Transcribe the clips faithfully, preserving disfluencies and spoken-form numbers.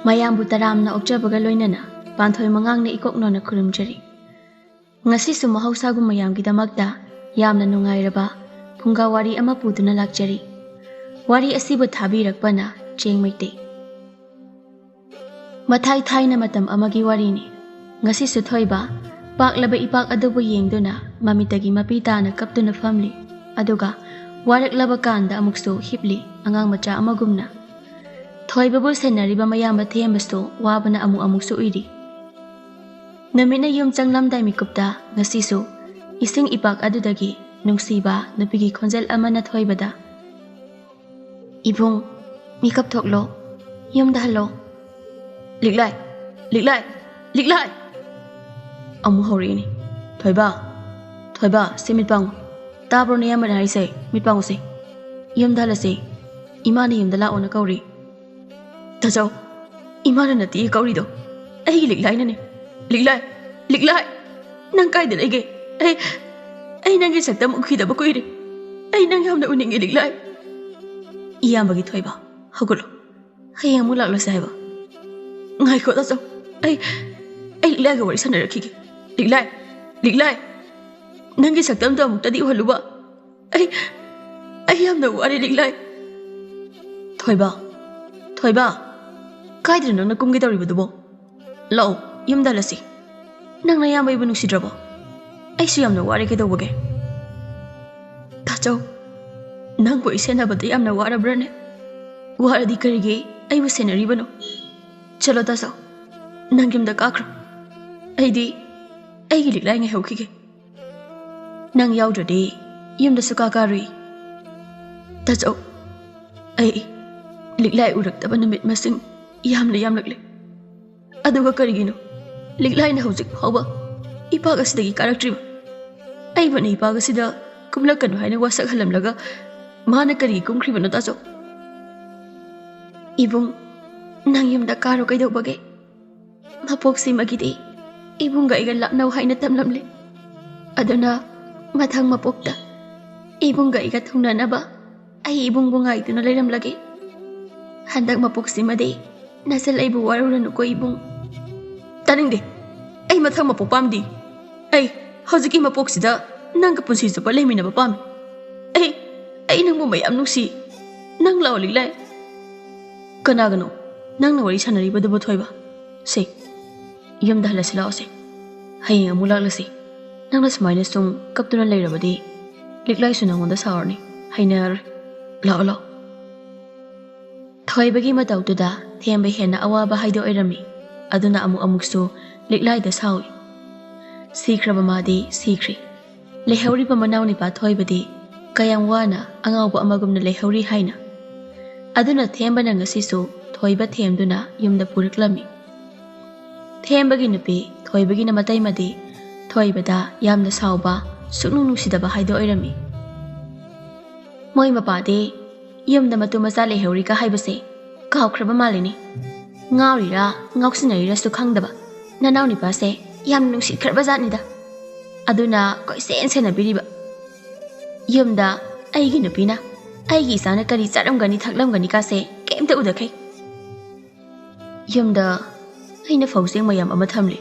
ꯃꯌꯥꯝꯕꯨ ꯇꯔꯥꯝꯅ ꯑꯣꯛꯆꯕꯒ ꯂꯣꯏꯅꯅ ꯄꯥꯟꯊꯣꯏ ꯃꯉꯥꯡꯅ ꯏꯀꯣꯛ ꯅꯣꯟꯅ ꯈꯨꯔꯨꯝꯖꯔꯤ꯫ ꯉꯁꯤꯁꯨ ꯃꯍꯧꯁꯥꯒꯨꯝ ꯃꯌꯥꯝꯒꯤꯗꯃꯛꯇ ꯌꯥꯝꯅ ꯅꯨꯡꯉꯥꯏꯔꯕ ꯐꯨꯡꯒꯥ ꯋꯥꯔꯤ ꯑꯃ ꯄꯨꯗꯨꯅ ꯂꯥꯛꯆꯔꯤ꯫ ꯋꯥꯔꯤ ꯑꯁꯤꯕꯨ ꯊꯥꯕꯤꯔꯛꯄꯅ ꯆꯦꯡ ꯃꯩꯇꯩ꯫ ꯃꯊꯥꯏ ꯊꯥꯏꯅ ꯃꯇꯝ ꯑꯃꯒꯤ ꯋꯥꯔꯤꯅꯤ꯫ ꯉꯁꯤꯁꯨ ꯊꯣꯏꯕ ꯄꯥꯛꯂꯕ ꯏꯄꯥꯛ ꯑꯗꯨꯕꯨ ꯌꯦꯡꯗꯨꯅ ꯃꯃꯤꯠꯇꯒꯤ ꯃꯄꯤ ꯇꯥꯅ ꯀꯞꯇꯨꯅ ꯐꯝꯂꯤ꯫ ꯑꯗꯨꯒ ꯋꯥꯔꯛꯂꯕ ꯀꯥꯟꯗ ꯑꯃꯨꯛꯁꯨ ꯍꯤꯞꯂꯤ ꯑꯉꯥꯡ ꯃꯆꯥ ꯑꯃꯒꯨꯝꯅ꯫ ꯊꯣꯏꯕꯕꯨ ꯁꯦꯟꯅꯔꯤꯕ ꯃꯌꯥꯝꯕ ꯊꯦꯝꯕꯁꯨ ꯋꯥꯕꯅ ꯑꯃꯨꯛ ꯑꯃꯨꯛꯁꯨ ꯎꯏꯔꯤ꯫ ꯅꯨꯃꯤꯠꯅ ꯌꯨꯝ ꯆꯪꯂꯝꯗꯥꯏ ꯃꯤꯀꯨꯞꯇ ꯉꯁꯤꯁꯨ ꯏꯁꯤꯡ ꯏꯄꯥꯛ ꯑꯗꯨꯗꯒꯤ ꯅꯨꯡꯁꯤꯕ ꯅꯨꯄꯤꯒꯤ ꯈꯣꯟꯖꯦꯜ ꯑꯃꯅ ꯊꯣꯏꯕꯗ, "ꯏꯕꯨꯡ, ꯃꯤꯀꯞ ꯊꯣꯛꯂꯣ, ꯌꯨꯝꯗ ꯍꯜꯂꯣ꯫ ꯂꯤꯛꯂꯥꯏ, ꯂꯤꯛꯂꯥꯏ, ꯂꯤꯛꯂꯥꯏ!" ꯑꯃꯨꯛ ꯍꯧꯔꯛꯏꯅꯤ꯫ "ꯊꯣꯏꯕ, ꯊꯣꯏꯕ, ꯁꯤ ꯃꯤꯠ ꯄꯥꯡꯉꯨ꯫ ꯇꯥꯕ꯭ꯔꯣ ꯅꯌꯥꯝꯕꯅ ꯍꯥꯏꯁꯦ? ꯃꯤꯠ ꯄꯥꯡꯉꯨꯁꯦ꯫ ꯌꯨꯝꯗ ꯍꯜꯂꯁꯤ꯫ ꯏꯃꯥꯅ ꯌꯨꯝꯗ ꯂꯥꯛꯑꯣꯅ ꯀꯧꯔꯤ꯫ ꯇꯥꯆꯧ, ꯏꯃꯥꯅ ꯅꯠꯇꯤꯌꯦ ꯀꯧꯔꯤꯗꯣ꯫ ꯑꯩꯒꯤ ꯂꯤꯛꯂꯥꯏꯅꯅꯦ꯫ ꯂꯤꯛꯂꯥꯏ, ꯂꯤꯛꯂꯥꯏ! ꯅꯪ ꯀꯥꯏꯗ ꯂꯩꯒꯦ? ꯑꯩ, ꯑꯩ ꯅꯪꯒꯤ ꯁꯛꯇꯝ ꯎꯈꯤꯗꯕ ꯀꯨꯏꯔꯦ꯫ ꯑꯩ ꯅꯪ ꯌꯥꯝꯅ ꯎꯅꯤꯡꯉꯦ, ꯂꯤꯛꯂꯥꯏ!" ꯏꯌꯥꯝꯕꯒꯤ ꯊꯣꯏꯕ, ꯍꯧꯒꯠꯂꯣ꯫ ꯍꯌꯦꯡ ꯑꯃꯨꯛ ꯂꯥꯛꯂꯁꯦ ꯍꯥꯏꯕ꯫ ꯉꯥꯏꯈꯣ ꯇꯥꯆꯧ, ꯑꯩ, ꯑꯩ ꯂꯤꯛꯂꯥꯏꯒ ꯋꯥꯔꯤ ꯁꯥꯟꯅꯔꯛꯈꯤꯒꯦ꯫ ꯂꯤꯛꯂꯥꯏ, ꯂꯤꯛꯂꯥꯏ! ꯅꯪꯒꯤ ꯁꯛꯇꯝꯗꯣ ꯑꯃꯨꯛꯇꯗꯤ ꯎꯍꯜꯂꯨꯕ꯫ ꯑꯩ, ꯑꯩ ꯌꯥꯝꯅ ꯋꯥꯔꯦ, ꯂꯤꯛꯂꯥꯏ꯫ ꯊꯣꯏꯕ, ꯊꯣꯏꯕ, ꯀꯥꯏꯗꯅꯣ ꯅꯪꯅ ꯀꯨꯝꯒꯦ ꯇꯧꯔꯤꯕꯗꯨꯕꯣ? ꯂꯥꯛꯑꯣ, ꯌꯨꯝꯗ ꯍꯜꯂꯁꯤ꯫ ꯅꯪ ꯅꯌꯥꯝꯕ ꯑꯩꯕꯨ ꯅꯨꯡꯁꯤꯗ꯭ꯔꯕꯣ? ꯑꯩꯁꯨ ꯌꯥꯝꯅ ꯋꯥꯔꯦ, ꯀꯩꯗꯧꯕꯒꯦ? ꯇꯥꯆꯧ, ꯅꯪꯕꯨ ꯑꯩ ꯁꯦꯟꯅꯕꯗ ꯌꯥꯝꯅ ꯋꯥꯔꯕ꯭ꯔꯅꯦ? ꯋꯥꯔꯗꯤ ꯀꯔꯤꯒꯤ ꯑꯩꯕꯨ ꯁꯦꯟꯅꯔꯤꯕꯅꯣ? ꯆꯠꯂꯣ ꯇꯥꯆꯧ, ꯅꯪ ꯌꯨꯝꯗ ꯀꯥꯈ꯭ꯔꯣ꯫ ꯑꯩꯗꯤ ꯑꯩꯒꯤ ꯂꯤꯛꯂꯥꯏ ꯉꯥꯏꯍꯧꯈꯤꯒꯦ꯫ ꯅꯪ ꯌꯥꯎꯗ꯭ꯔꯗꯤ ꯌꯨꯝꯗ ꯁꯨꯀꯥ ꯀꯥꯔꯨꯏ꯫ ꯇꯥꯆꯧ, ꯑꯩ ꯂꯤꯛꯂꯥꯏ ꯎꯔꯛꯇꯕ ꯅꯨꯃꯤꯠ ꯃꯁꯤꯡ ꯌꯥꯝꯅ ꯌꯥꯝꯂꯛꯂꯦ꯫ ꯑꯗꯨꯒ ꯀꯔꯤꯒꯤꯅꯣ ꯂꯤꯛꯂꯥꯏꯅ ꯍꯧꯖꯤꯛ ꯐꯥꯎꯕ ꯏꯄꯥꯛ ꯑꯁꯤꯗꯒꯤ ꯀꯥꯔꯛꯇ꯭ꯔꯤꯕ? ꯑꯩꯕꯨꯅ ꯏꯄꯥꯛ ꯑꯁꯤꯗ ꯀꯨꯝꯂꯛꯀꯅꯨ ꯍꯥꯏꯅ ꯋꯥꯁꯛꯍꯜꯂꯝꯂꯒ ꯃꯥꯅ ꯀꯔꯤꯒꯤ ꯀꯨꯝꯈ꯭ꯔꯤꯕꯅꯣ, ꯇꯥꯆꯧ? ꯏꯕꯨꯡ, ꯅꯪ ꯌꯨꯝꯗ ꯀꯥꯔꯣ, ꯀꯩꯗꯧꯕꯒꯦ? ꯃꯄꯣꯛꯁꯤꯃꯒꯤꯗꯤ ꯏꯕꯨꯡꯒ ꯑꯩꯒ ꯂꯥꯞꯅꯧ ꯍꯥꯏꯅ ꯇꯝꯂꯝꯂꯦ꯫ ꯑꯗꯨꯅ ꯃꯊꯪ ꯃꯄꯣꯛꯇ ꯏꯕꯨꯡꯒ ꯑꯩꯒ ꯊꯨꯡꯅꯅꯕ ꯑꯩ ꯏꯕꯨꯡꯕꯨ ꯉꯥꯏꯗꯨꯅ ꯂꯩꯔꯝꯂꯒꯦ꯫ ꯍꯟꯗꯛ ꯃꯄꯣꯛꯁꯤꯃꯗꯤ ꯅꯆꯜ, ꯑꯩꯕꯨ ꯋꯥꯔꯧꯔꯅꯨꯀꯣ ꯏꯕꯨꯡ꯫ ꯇꯥꯅꯤꯡꯗꯦ꯫ ꯑꯩ ꯃꯊꯪ ꯃꯄꯣꯛ ꯄꯥꯝꯗꯦ꯫ ꯑꯩ ꯍꯧꯖꯤꯛꯀꯤ ꯃꯄꯣꯛꯁꯤꯗ ꯅꯪꯒ ꯄꯨꯟꯁꯤ ꯆꯨꯞꯄ ꯂꯩꯃꯤꯟꯅꯕ ꯄꯥꯝꯃꯤ꯫ ꯑꯩ, ꯑꯩ ꯅꯪꯕꯨ ꯃꯌꯥꯝ ꯅꯨꯡꯁꯤ꯫ ꯅꯪ ꯂꯥꯛꯑꯣ ꯂꯤꯛꯂꯥꯏ꯫ ꯀꯅꯥꯒꯅꯣ ꯅꯪꯅ ꯋꯥꯔꯤ ꯁꯥꯟꯅꯔꯤꯕꯗꯨꯕꯨ ꯊꯣꯏꯕ? ꯁꯦ, ꯌꯨꯝꯗ ꯍꯜꯂꯁꯤ ꯂꯥꯛꯑꯣꯁꯦ꯫ ꯍꯌꯦꯡ ꯑꯃꯨꯛ ꯂꯥꯛꯂꯁꯤ꯫ ꯅꯪꯅ ꯁꯨꯃꯥꯏꯅ ꯁꯨꯝ ꯀꯞꯇꯨꯅ ꯂꯩꯔꯕꯗꯤ ꯂꯤꯛꯂꯥꯏꯁꯨ ꯅꯪꯉꯣꯟꯗ ꯁꯥꯎꯔꯅꯤ꯫ ꯍꯩꯅꯔꯔꯣꯏ꯫ ꯂꯥꯛꯑꯣ, ꯂꯥꯛꯑꯣ꯫ ꯊꯣꯏꯕꯒꯤ ꯃꯇꯧꯗꯨꯗ ꯊꯦꯝꯕ ꯍꯦꯟꯅ ꯑꯋꯥꯕ ꯍꯥꯏꯗꯣ ꯑꯣꯏꯔꯝꯃꯤ꯫ ꯑꯗꯨꯅ ꯑꯃꯨꯛ ꯑꯃꯨꯛꯁꯨ ꯂꯤꯛꯂꯥꯏꯗ ꯁꯥꯎꯏ꯫ ꯁꯤꯈ꯭ꯔꯕ ꯃꯥꯗꯤ ꯁꯤꯈ꯭ꯔꯦ꯫ ꯂꯩꯍꯧꯔꯤꯕ ꯃꯅꯥꯎꯅꯤꯄꯥ ꯊꯣꯏꯕꯗꯤ ꯀꯌꯥꯝ ꯋꯥꯅ ꯑꯉꯥꯎꯕ ꯑꯃꯒꯨꯝꯅ ꯂꯩꯍꯧꯔꯤ ꯍꯥꯏꯅ꯫ ꯑꯗꯨꯅ ꯊꯦꯝꯕꯅ ꯉꯁꯤꯁꯨ ꯊꯣꯏꯕ ꯊꯦꯝꯗꯨꯅ ꯌꯨꯝꯗ ꯄꯨꯔꯛꯂꯝꯃꯤ꯫ ꯊꯦꯝꯕꯒꯤ ꯅꯨꯄꯤ ꯊꯣꯏꯕꯒꯤꯅ ꯃꯇꯩꯃꯗꯤ ꯊꯣꯏꯕꯗ ꯌꯥꯝꯅ ꯁꯥꯎꯕ, ꯁꯨꯛꯅꯨꯡ ꯅꯨꯡꯁꯤꯗꯕ ꯍꯥꯏꯗꯣ ꯑꯣꯏꯔꯝꯃꯤ꯫ ꯃꯣꯏ ꯃꯄꯥꯗꯤ ꯌꯨꯝꯗ ꯃꯇꯨ ꯃꯆꯥ ꯂꯩꯍꯧꯔꯤꯒ ꯍꯥꯏꯕꯁꯦ ꯀꯥꯎꯈ꯭ꯔꯕ ꯃꯥꯜꯂꯤꯅꯦ꯫ ꯉꯥꯎꯔꯤꯔꯥ ꯉꯥꯎꯁꯤꯟꯅꯔꯤꯔꯁꯨ ꯈꯪꯗꯕ ꯅꯅꯥꯎ ꯅꯤꯄꯥꯁꯦ ꯌꯥꯝ ꯅꯨꯡꯁꯤꯈ꯭ꯔꯕ ꯖꯥꯠꯅꯤꯗ꯫ ꯑꯗꯨꯅ ꯀꯣꯏꯁꯦꯟ ꯁꯦꯟꯅꯕꯤꯔꯤꯕ꯫ ꯌꯨꯝꯗ ꯑꯩꯒꯤ ꯅꯨꯄꯤꯅ ꯑꯩꯒꯤ ꯏꯆꯥꯅ ꯀꯔꯤ ꯆꯥꯔꯝꯒꯅꯤ ꯊꯛꯂꯝꯒꯅꯤ ꯀꯥꯁꯦ ꯀꯩꯝꯇ ꯎꯗꯈꯩ꯫ ꯌꯨꯝꯗ ꯑꯩꯅ ꯐꯧ ꯆꯦꯡ ꯃꯌꯥꯝ ꯑꯃ ꯊꯝꯂꯤ꯫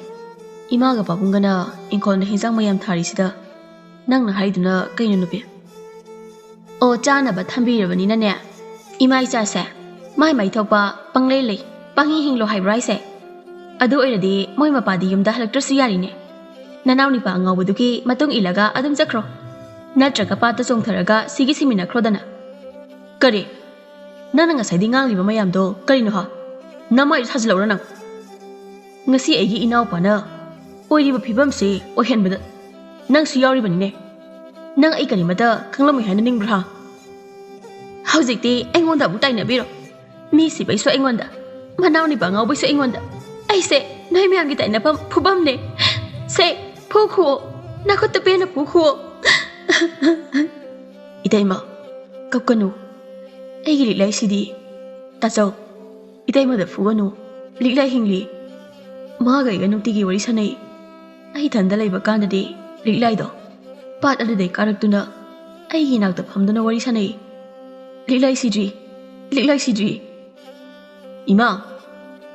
ꯏꯃꯥꯒ ꯄꯥꯕꯨꯡꯒꯅ ꯏꯪꯈꯣꯜꯗ ꯍꯤꯟꯖꯥꯡ ꯃꯌꯥꯝ ꯊꯥꯔꯤꯁꯤꯗ ꯅꯪꯅ ꯍꯥꯏꯗꯨꯅ ꯀꯩꯅꯣ ꯅꯨꯄꯤ? ꯑꯣ, ꯆꯥꯅꯕ ꯊꯝꯕꯤꯔꯕꯅꯤꯅꯅꯦ, ꯏꯃꯥ ꯏꯆꯥꯁꯦ ꯃꯥꯏ ꯃꯥꯏ ꯊꯣꯛꯄ ꯄꯪꯂꯩ ꯂꯩ, ꯄꯪꯍꯤꯡ ꯍꯤꯡꯂꯣ ꯍꯥꯏꯕ꯭ꯔꯣ ꯍꯥꯏꯁꯦ? ꯑꯗꯨ ꯑꯣꯏꯔꯗꯤ ꯃꯣꯏ ꯃꯄꯥꯗꯤ ꯌꯨꯝꯗ ꯍꯜꯂꯛꯇ꯭ꯔꯁꯨ ꯌꯥꯔꯤꯅꯦ꯫ ꯅꯅꯥꯎ ꯅꯤꯄꯥ ꯑꯉꯥꯎꯕꯗꯨꯒꯤ ꯃꯇꯨꯡ ꯏꯜꯂꯒ ꯑꯗꯨꯝ ꯆꯠꯈ꯭ꯔꯣ꯫ ꯅꯠꯇ꯭ꯔꯒ ꯄꯥꯠꯇ ꯆꯣꯡꯊꯔꯒ ꯁꯤꯒꯤ ꯁꯤꯃꯤꯟꯅꯈ꯭ꯔꯣꯗꯅ꯫ ꯀꯔꯤ? ꯅꯪꯅ ꯉꯁꯥꯏꯗꯤ ꯉꯥꯡꯂꯤꯕ ꯃꯌꯥꯝꯗꯣ ꯀꯔꯤꯅꯣ ꯍꯥ? ꯅꯃꯥꯏꯗꯨ ꯊꯥꯖꯤꯜꯂꯛꯎꯔ ꯅꯪ? ꯉꯁꯤ ꯑꯩꯒꯤ ꯏꯅꯥꯎꯄꯥꯅ ꯑꯣꯏꯔꯤꯕ ꯐꯤꯕꯝꯁꯤ ꯑꯣꯏꯍꯟꯕꯗ ꯅꯪꯁꯨ ꯌꯥꯎꯔꯤꯕꯅꯤꯅꯦ꯫ ꯅꯪ ꯑꯩ ꯀꯔꯤꯃꯇ ꯈꯪꯂꯝꯃꯣꯏ ꯍꯥꯏꯅ ꯅꯤꯡꯕ꯭ꯔꯥ ꯍꯥ? ꯍꯧꯖꯤꯛꯇꯤ ꯑꯩꯉꯣꯟꯗ ꯑꯃꯨꯛ ꯇꯥꯏꯅꯕꯤꯔꯣ꯫ ꯃꯤ ꯁꯤꯕꯩꯁꯨ ꯑꯩꯉꯣꯟꯗ, ꯃꯅꯥꯎ ꯅꯤꯄꯥ ꯉꯥꯎꯕꯩꯁꯨ ꯑꯩꯉꯣꯟꯗ꯫ ꯑꯩꯁꯦ ꯅꯣꯏ ꯃꯌꯥꯝꯒꯤ ꯇꯥꯏꯅꯐꯝ ꯐꯨꯐꯝꯅꯦ꯫ ꯁꯦ, ꯐꯨꯈꯨꯑꯣ, ꯅꯈꯨꯠꯇ ꯄꯦꯟꯅ ꯐꯨꯈꯨꯑꯣ꯫ ꯏꯇꯩꯃ, ꯀꯞꯀꯅꯨ꯫ ꯑꯩꯒꯤ ꯂꯤꯛꯂꯥꯏꯁꯤꯗꯤ꯫ ꯇꯥꯆꯧ, ꯏꯇꯩꯃꯗ ꯐꯨꯒꯅꯨ꯫ ꯂꯤꯛꯂꯥꯏ ꯍꯤꯡꯂꯤ꯫ ꯃꯥꯒ ꯑꯩꯒ ꯅꯨꯡꯇꯤꯒꯤ ꯋꯥꯔꯤ ꯁꯥꯟꯅꯩ꯫ ꯑꯩ ꯏꯊꯟꯗ ꯂꯩꯕ ꯀꯥꯟꯗꯗꯤ ꯂꯤꯛꯂꯥꯏꯗꯣ ꯄꯥꯠ ꯑꯗꯨꯗꯩ ꯀꯥꯔꯛꯇꯨꯅ ꯑꯩꯒꯤ ꯏꯅꯥꯛꯇ ꯐꯝꯗꯨꯅ ꯋꯥꯔꯤ ꯁꯥꯟꯅꯩ꯫ ꯂꯤꯛꯂꯥꯏ ꯁꯤꯗ꯭ꯔꯤ, ꯂꯤꯛꯂꯥꯏ ꯁꯤꯗ꯭ꯔꯤ꯫ ꯏꯃꯥ,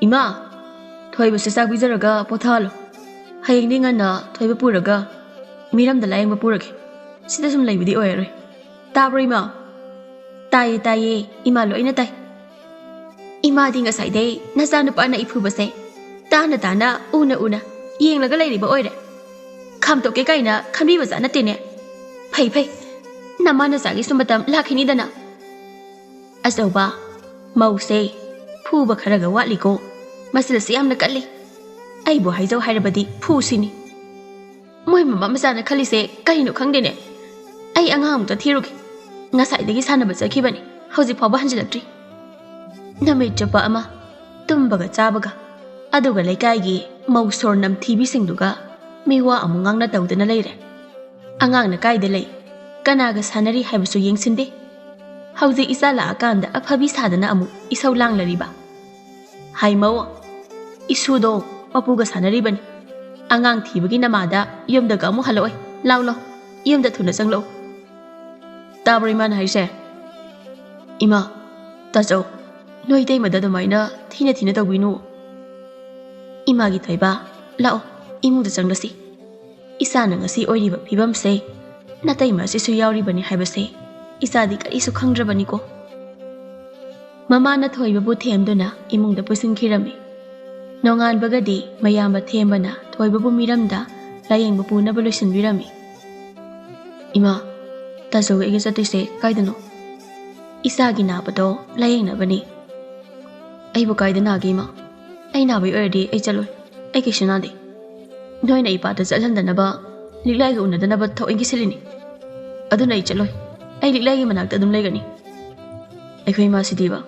ꯏꯃꯥ, ꯊꯣꯏꯕꯁꯦ ꯆꯥꯛ ꯄꯤꯖꯔꯒ ꯄꯣꯊꯥꯍꯜꯂꯣ꯫ ꯍꯌꯦꯡꯗꯤ ꯉꯟꯅ ꯊꯣꯏꯕ ꯄꯨꯔꯒ ꯃꯤꯔꯝꯗ ꯂꯥꯌꯦꯡꯕ ꯄꯨꯔꯒꯦ꯫ ꯁꯤꯗ ꯁꯨꯝ ꯂꯩꯕꯗꯤ ꯑꯣꯏꯔꯔꯣꯏ꯫ ꯇꯥꯕ꯭ꯔꯣ ꯏꯃꯥ? ꯇꯥꯏꯌꯦ, ꯇꯥꯏꯌꯦ꯫ ꯏꯃꯥ ꯂꯣꯏꯅ ꯇꯥꯏ꯫ ꯏꯃꯥꯗꯤ ꯉꯁꯥꯏꯗꯩ ꯅꯆꯥꯅꯨꯄꯥꯅ ꯏꯐꯨꯕꯁꯦ ꯇꯥꯅ ꯇꯥꯅ, ꯎꯅ ꯎꯅ ꯌꯦꯡꯂꯒ ꯂꯩꯔꯤꯕ ꯑꯣꯏꯔꯦ꯫ ꯈꯥꯝꯇꯣꯛꯀꯦ ꯀꯥꯏꯅ ꯈꯟꯕꯤꯕꯖꯥꯠ ꯅꯠꯇꯦꯅꯦ꯫ ꯐꯩ ꯐꯩ, ꯅꯃꯥ ꯅꯆꯥꯒꯤꯁꯨ ꯃꯇꯝ ꯂꯥꯛꯈꯤꯅꯤꯗꯅ꯫ ꯑꯆꯧꯕ, ꯃꯧꯁꯦ ꯐꯨꯕ ꯈꯔꯒ ꯋꯥꯠꯂꯤꯀꯣ꯫ ꯃꯆꯤꯜꯁꯦ ꯌꯥꯝꯅ ꯀꯜꯂꯤ꯫ ꯑꯩꯕꯨ ꯍꯥꯏꯖꯧ ꯍꯥꯏꯔꯕꯗꯤ ꯐꯨꯁꯤꯅꯤ꯫ ꯃꯣꯏ ꯃꯃꯥ ꯃꯆꯥꯅ ꯈꯜꯂꯤꯁꯦ ꯀꯔꯤꯅꯣ ꯈꯪꯗꯦꯅꯦ꯫ ꯑꯩ ꯑꯉꯥꯡ ꯑꯃꯨꯛꯇ ꯊꯤꯔꯨꯒꯦ꯫ ꯉꯁꯥꯏꯗꯒꯤ ꯁꯥꯟꯅꯕ ꯆꯠꯈꯤꯕꯅꯤ, ꯍꯧꯖꯤꯛ ꯐꯥꯎꯕ ꯍꯟꯖꯤꯜꯂꯛꯇ꯭ꯔꯤ꯫ ꯅꯨꯃꯤꯠ ꯆꯨꯞꯄ ꯑꯃ ꯇꯨꯝꯕꯒ ꯆꯥꯕꯒ, ꯑꯗꯨꯒ ꯂꯩꯀꯥꯏꯒꯤ ꯃꯧ ꯁꯣꯔ ꯅꯝꯊꯤꯕꯤꯁꯤꯡꯗꯨꯒ ꯃꯤꯋꯥ ꯑꯃꯨꯛ ꯉꯥꯡꯅ ꯇꯧꯗꯅ ꯂꯩꯔꯦ꯫ ꯑꯉꯥꯡꯅ ꯀꯥꯏꯗ ꯂꯩ, ꯀꯅꯥꯒ ꯁꯥꯟꯅꯔꯤ ꯍꯥꯏꯕꯁꯨ ꯌꯦꯡꯁꯤꯟꯗꯦ꯫ ꯍꯧꯖꯤꯛ ꯏꯆꯥ ꯂꯥꯛꯑꯀꯥꯟꯗ ꯑꯐꯕꯤ ꯁꯥꯗꯅ ꯑꯃꯨꯛ ꯏꯁꯧ ꯂꯥꯡꯂꯔꯤꯕ꯫ ꯍꯥꯏ ꯃꯧ, ꯏꯁꯨꯗꯣ ꯃꯄꯨꯒ ꯁꯥꯟꯅꯔꯤꯕꯅꯤ꯫ ꯑꯉꯥꯡ ꯊꯤꯕꯒꯤ ꯅꯃꯥꯗ ꯌꯨꯝꯗꯒ ꯑꯃꯨꯛ ꯍꯜꯂꯛꯑꯣꯏ꯫ ꯂꯥꯎ ꯂꯥꯎ, ꯌꯨꯝꯗ ꯊꯨꯅ ꯆꯪꯂꯛꯎ꯫ ꯇꯥꯕ꯭ꯔꯣ ꯏꯃꯥꯅ ꯍꯥꯏꯁꯦ? ꯏꯃꯥ, ꯇꯥꯆꯧ, ꯅꯣꯏ ꯏꯇꯩꯃꯗ ꯑꯗꯨꯃꯥꯏꯅ ꯊꯤꯅ ꯊꯤꯅ ꯇꯧꯕꯤꯅꯨ꯫ ꯏꯃꯥꯒꯤ ꯊꯣꯏꯕ, ꯂꯥꯛꯑꯣ, ꯏꯃꯨꯡꯗ ꯆꯪꯂꯁꯤ꯫ ꯏꯆꯥꯅ ꯉꯁꯤ ꯑꯣꯏꯔꯤꯕ ꯐꯤꯕꯝꯁꯦ ꯅꯇꯩꯃ ꯑꯁꯤꯁꯨ ꯌꯥꯎꯔꯤꯕꯅꯤ ꯍꯥꯏꯕꯁꯦ ꯏꯆꯥꯗꯤ ꯀꯔꯤꯁꯨ ꯈꯪꯗ꯭ꯔꯕꯅꯤꯀꯣ꯫ ꯃꯃꯥꯅ ꯊꯣꯏꯕꯕꯨ ꯊꯦꯝꯗꯨꯅ ꯏꯃꯨꯡꯗ ꯄꯨꯁꯤꯟꯈꯤꯔꯝꯃꯤ꯫ ꯅꯣꯡꯉꯥꯟꯕꯒꯗꯤ ꯃꯌꯥꯝꯕ ꯊꯦꯝꯕꯅ ꯊꯣꯏꯕꯕꯨ ꯃꯤꯔꯝꯗ ꯂꯥꯌꯦꯡꯕ ꯄꯨꯅꯕ ꯂꯣꯏꯁꯤꯟꯕꯤꯔꯝꯃꯤ꯫ ꯏꯃꯥ, ꯇꯥꯆꯧꯒ ꯑꯩꯒ ꯆꯠꯇꯣꯏꯁꯦ ꯀꯥꯏꯗꯅꯣ? ꯏꯆꯥꯒꯤ ꯅꯥꯕꯗꯣ ꯂꯥꯌꯦꯡꯅꯕꯅꯤ꯫ ꯑꯩꯕꯨ ꯀꯥꯏꯗ ꯅꯥꯒꯦ ꯏꯃꯥ? ꯑꯩ ꯅꯥꯕꯩ ꯑꯣꯏꯔꯗꯤ ꯑꯩ ꯆꯠꯂꯣꯏ꯫ ꯑꯩ ꯀꯩꯁꯨ ꯅꯥꯗꯦ꯫ ꯅꯣꯏꯅ ꯏꯄꯥꯗ ꯆꯠꯍꯟꯗꯅꯕ, ꯂꯤꯛꯂꯥꯏꯒ ꯎꯅꯗꯅꯕ ꯊꯑꯣꯏꯒꯤ ꯁꯤꯜꯂꯤꯅꯤ꯫ ꯑꯗꯨꯅ ꯑꯩ ꯆꯠꯂꯣꯏ꯫ ꯑꯩ ꯂꯤꯛꯂꯥꯏꯒꯤ ꯃꯅꯥꯛꯇ ꯑꯗꯨꯝ ꯂꯩꯒꯅꯤ꯫ ꯑꯩꯈꯣꯏ ꯏꯃꯥꯁꯤꯗꯤꯕ,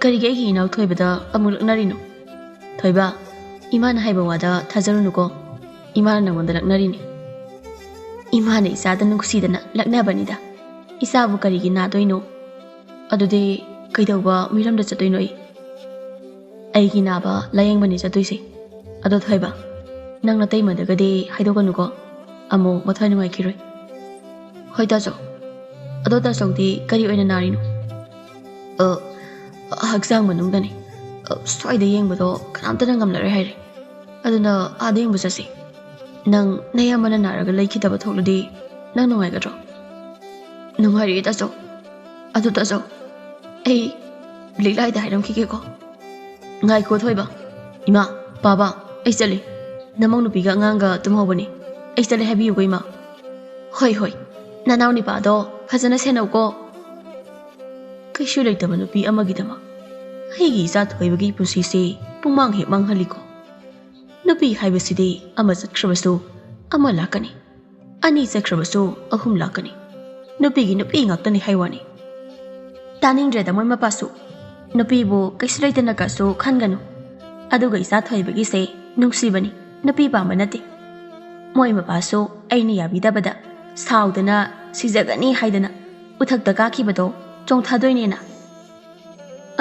ꯀꯔꯤꯒꯤ ꯑꯩꯒꯤ ꯏꯅꯥꯎ ꯊꯣꯏꯕꯗ ꯑꯃꯨꯛ ꯂꯛꯅꯔꯤꯅꯣ? ꯊꯣꯏꯕ, ꯏꯃꯥꯅ ꯍꯥꯏꯕ ꯋꯥꯗ ꯊꯥꯖꯔꯨꯅꯨꯀꯣ꯫ ꯏꯃꯥꯅ ꯅꯪꯉꯣꯟꯗ ꯂꯛꯅꯔꯤꯅꯤ꯫ ꯏꯃꯥꯅ ꯏꯆꯥꯗ ꯅꯨꯡꯁꯤꯗꯅ ꯂꯛꯅꯕꯅꯤꯗ꯫ ꯏꯆꯥꯕꯨ ꯀꯔꯤꯒꯤ ꯅꯥꯗꯣꯏꯅꯣ? ꯑꯗꯨꯗꯤ ꯀꯩꯗꯧꯕ ꯃꯤꯔꯝꯗ ꯆꯠꯇꯣꯏꯅꯣ ꯑꯩ? ꯑꯩꯒꯤ ꯅꯥꯕ ꯂꯥꯌꯦꯡꯕꯅꯤ ꯆꯠꯇꯣꯏꯁꯦ꯫ ꯑꯗꯣ ꯊꯣꯏꯕ, ꯅꯪ ꯅꯇꯩꯃꯗꯒꯗꯤ ꯍꯥꯏꯗꯣꯛꯀꯅꯨꯀꯣ꯫ ꯑꯃꯨꯛ ꯃꯊ꯭ꯋꯥꯏ ꯅꯨꯡꯉꯥꯏꯈꯤꯔꯣꯏ꯫ ꯍꯣꯏ ꯇꯥꯆꯧ꯫ ꯑꯗꯣ ꯇꯥꯆꯧꯗꯤ ꯀꯔꯤ ꯑꯣꯏꯅ ꯅꯥꯔꯤꯅꯣ? ꯑ, ꯍꯛꯆꯥꯡ ꯃꯅꯨꯡꯗꯅꯤ꯫ ꯁ꯭ꯋꯥꯏꯗ ꯌꯦꯡꯕꯗꯣ ꯀꯅꯥꯝꯇꯅ ꯉꯝꯂꯔꯣꯏ ꯍꯥꯏꯔꯦ꯫ ꯑꯗꯨꯅ ꯑꯥꯗ ꯌꯦꯡꯕ ꯆꯠꯁꯤ꯫ ꯅꯪ ꯅꯌꯥꯝꯕꯅ ꯅꯥꯔꯒ ꯂꯩꯈꯤꯗꯕ ꯊꯣꯛꯂꯗꯤ ꯅꯪ ꯅꯨꯡꯉꯥꯏꯒꯗ꯭ꯔꯣ? ꯅꯨꯡꯉꯥꯏꯔꯤꯌꯦ ꯇꯥꯆꯧ꯫ ꯑꯗꯨ ꯇꯥꯆꯧ, ꯑꯩ ꯂꯤꯛꯂꯥꯏꯗ ꯍꯥꯏꯔꯝꯈꯤꯒꯦꯀꯣ꯫ ꯉꯥꯏꯈꯣ ꯊꯣꯏꯕ꯫ ꯏꯃꯥ, ꯄꯥꯕ, ꯑꯩ ꯆꯠꯂꯤ꯫ ꯅꯃꯧ ꯅꯨꯄꯤꯒ ꯑꯉꯥꯡꯒ ꯇꯨꯝꯍꯧꯕꯅꯤ꯫ ꯑꯩ ꯆꯠꯂꯦ ꯍꯥꯏꯕꯤꯌꯨꯀꯣ ꯏꯃꯥ꯫ ꯍꯣꯏ ꯍꯣꯏ, ꯅꯅꯥꯎ ꯅꯤꯄꯥꯗꯣ ꯐꯖꯅ ꯁꯦꯟꯅꯧꯀꯣ꯫ ꯀꯩꯁꯨ ꯂꯩꯇꯕ ꯅꯨꯄꯤ ꯑꯃꯒꯤꯗꯃꯛ ꯑꯩꯒꯤ ꯏꯆꯥ ꯊꯣꯏꯕꯒꯤ ꯄꯨꯟꯁꯤꯁꯦ ꯄꯨꯡꯃꯥꯡ ꯍꯦꯛ ꯃꯥꯡꯍꯜꯂꯤꯀꯣ꯫ ꯅꯨꯄꯤ ꯍꯥꯏꯕꯁꯤꯗꯤ ꯑꯃ ꯆꯠꯈ꯭ꯔꯕꯁꯨ ꯑꯃ ꯂꯥꯛꯀꯅꯤ, ꯑꯅꯤ ꯆꯠꯈ꯭ꯔꯕꯁꯨ ꯑꯍꯨꯝ ꯂꯥꯛꯀꯅꯤ꯫ ꯅꯨꯄꯤꯒꯤ ꯅꯨꯄꯤ ꯉꯥꯛꯇꯅꯤ ꯍꯥꯏ ꯋꯥꯅꯤ꯫ ꯇꯥꯅꯤꯡꯗ꯭ꯔꯦꯗ ꯃꯣꯏ ꯃꯄꯥꯁꯨ꯫ ꯅꯨꯄꯤꯕꯨ ꯀꯩꯁꯨ ꯂꯩꯇꯅ ꯀꯩꯁꯨ ꯈꯟꯒꯅꯨ꯫ ꯑꯗꯨꯒ ꯏꯆꯥ ꯊꯣꯏꯕꯒꯤꯁꯦ ꯅꯨꯡꯁꯤꯕꯅꯤ, ꯅꯨꯄꯤ ꯄꯥꯝꯕ ꯅꯠꯇꯦ꯫ ꯃꯣꯏ ꯃꯄꯥꯁꯨ ꯑꯩꯅ ꯌꯥꯕꯤꯗꯕꯗ ꯁꯥꯎꯗꯅ ꯁꯤꯖꯒꯅꯤ ꯍꯥꯏꯗꯅ ꯎꯊꯛꯇ ꯀꯥꯈꯤꯕꯗꯣ ꯆꯣꯡꯊꯗꯣꯏꯅꯦꯅ꯫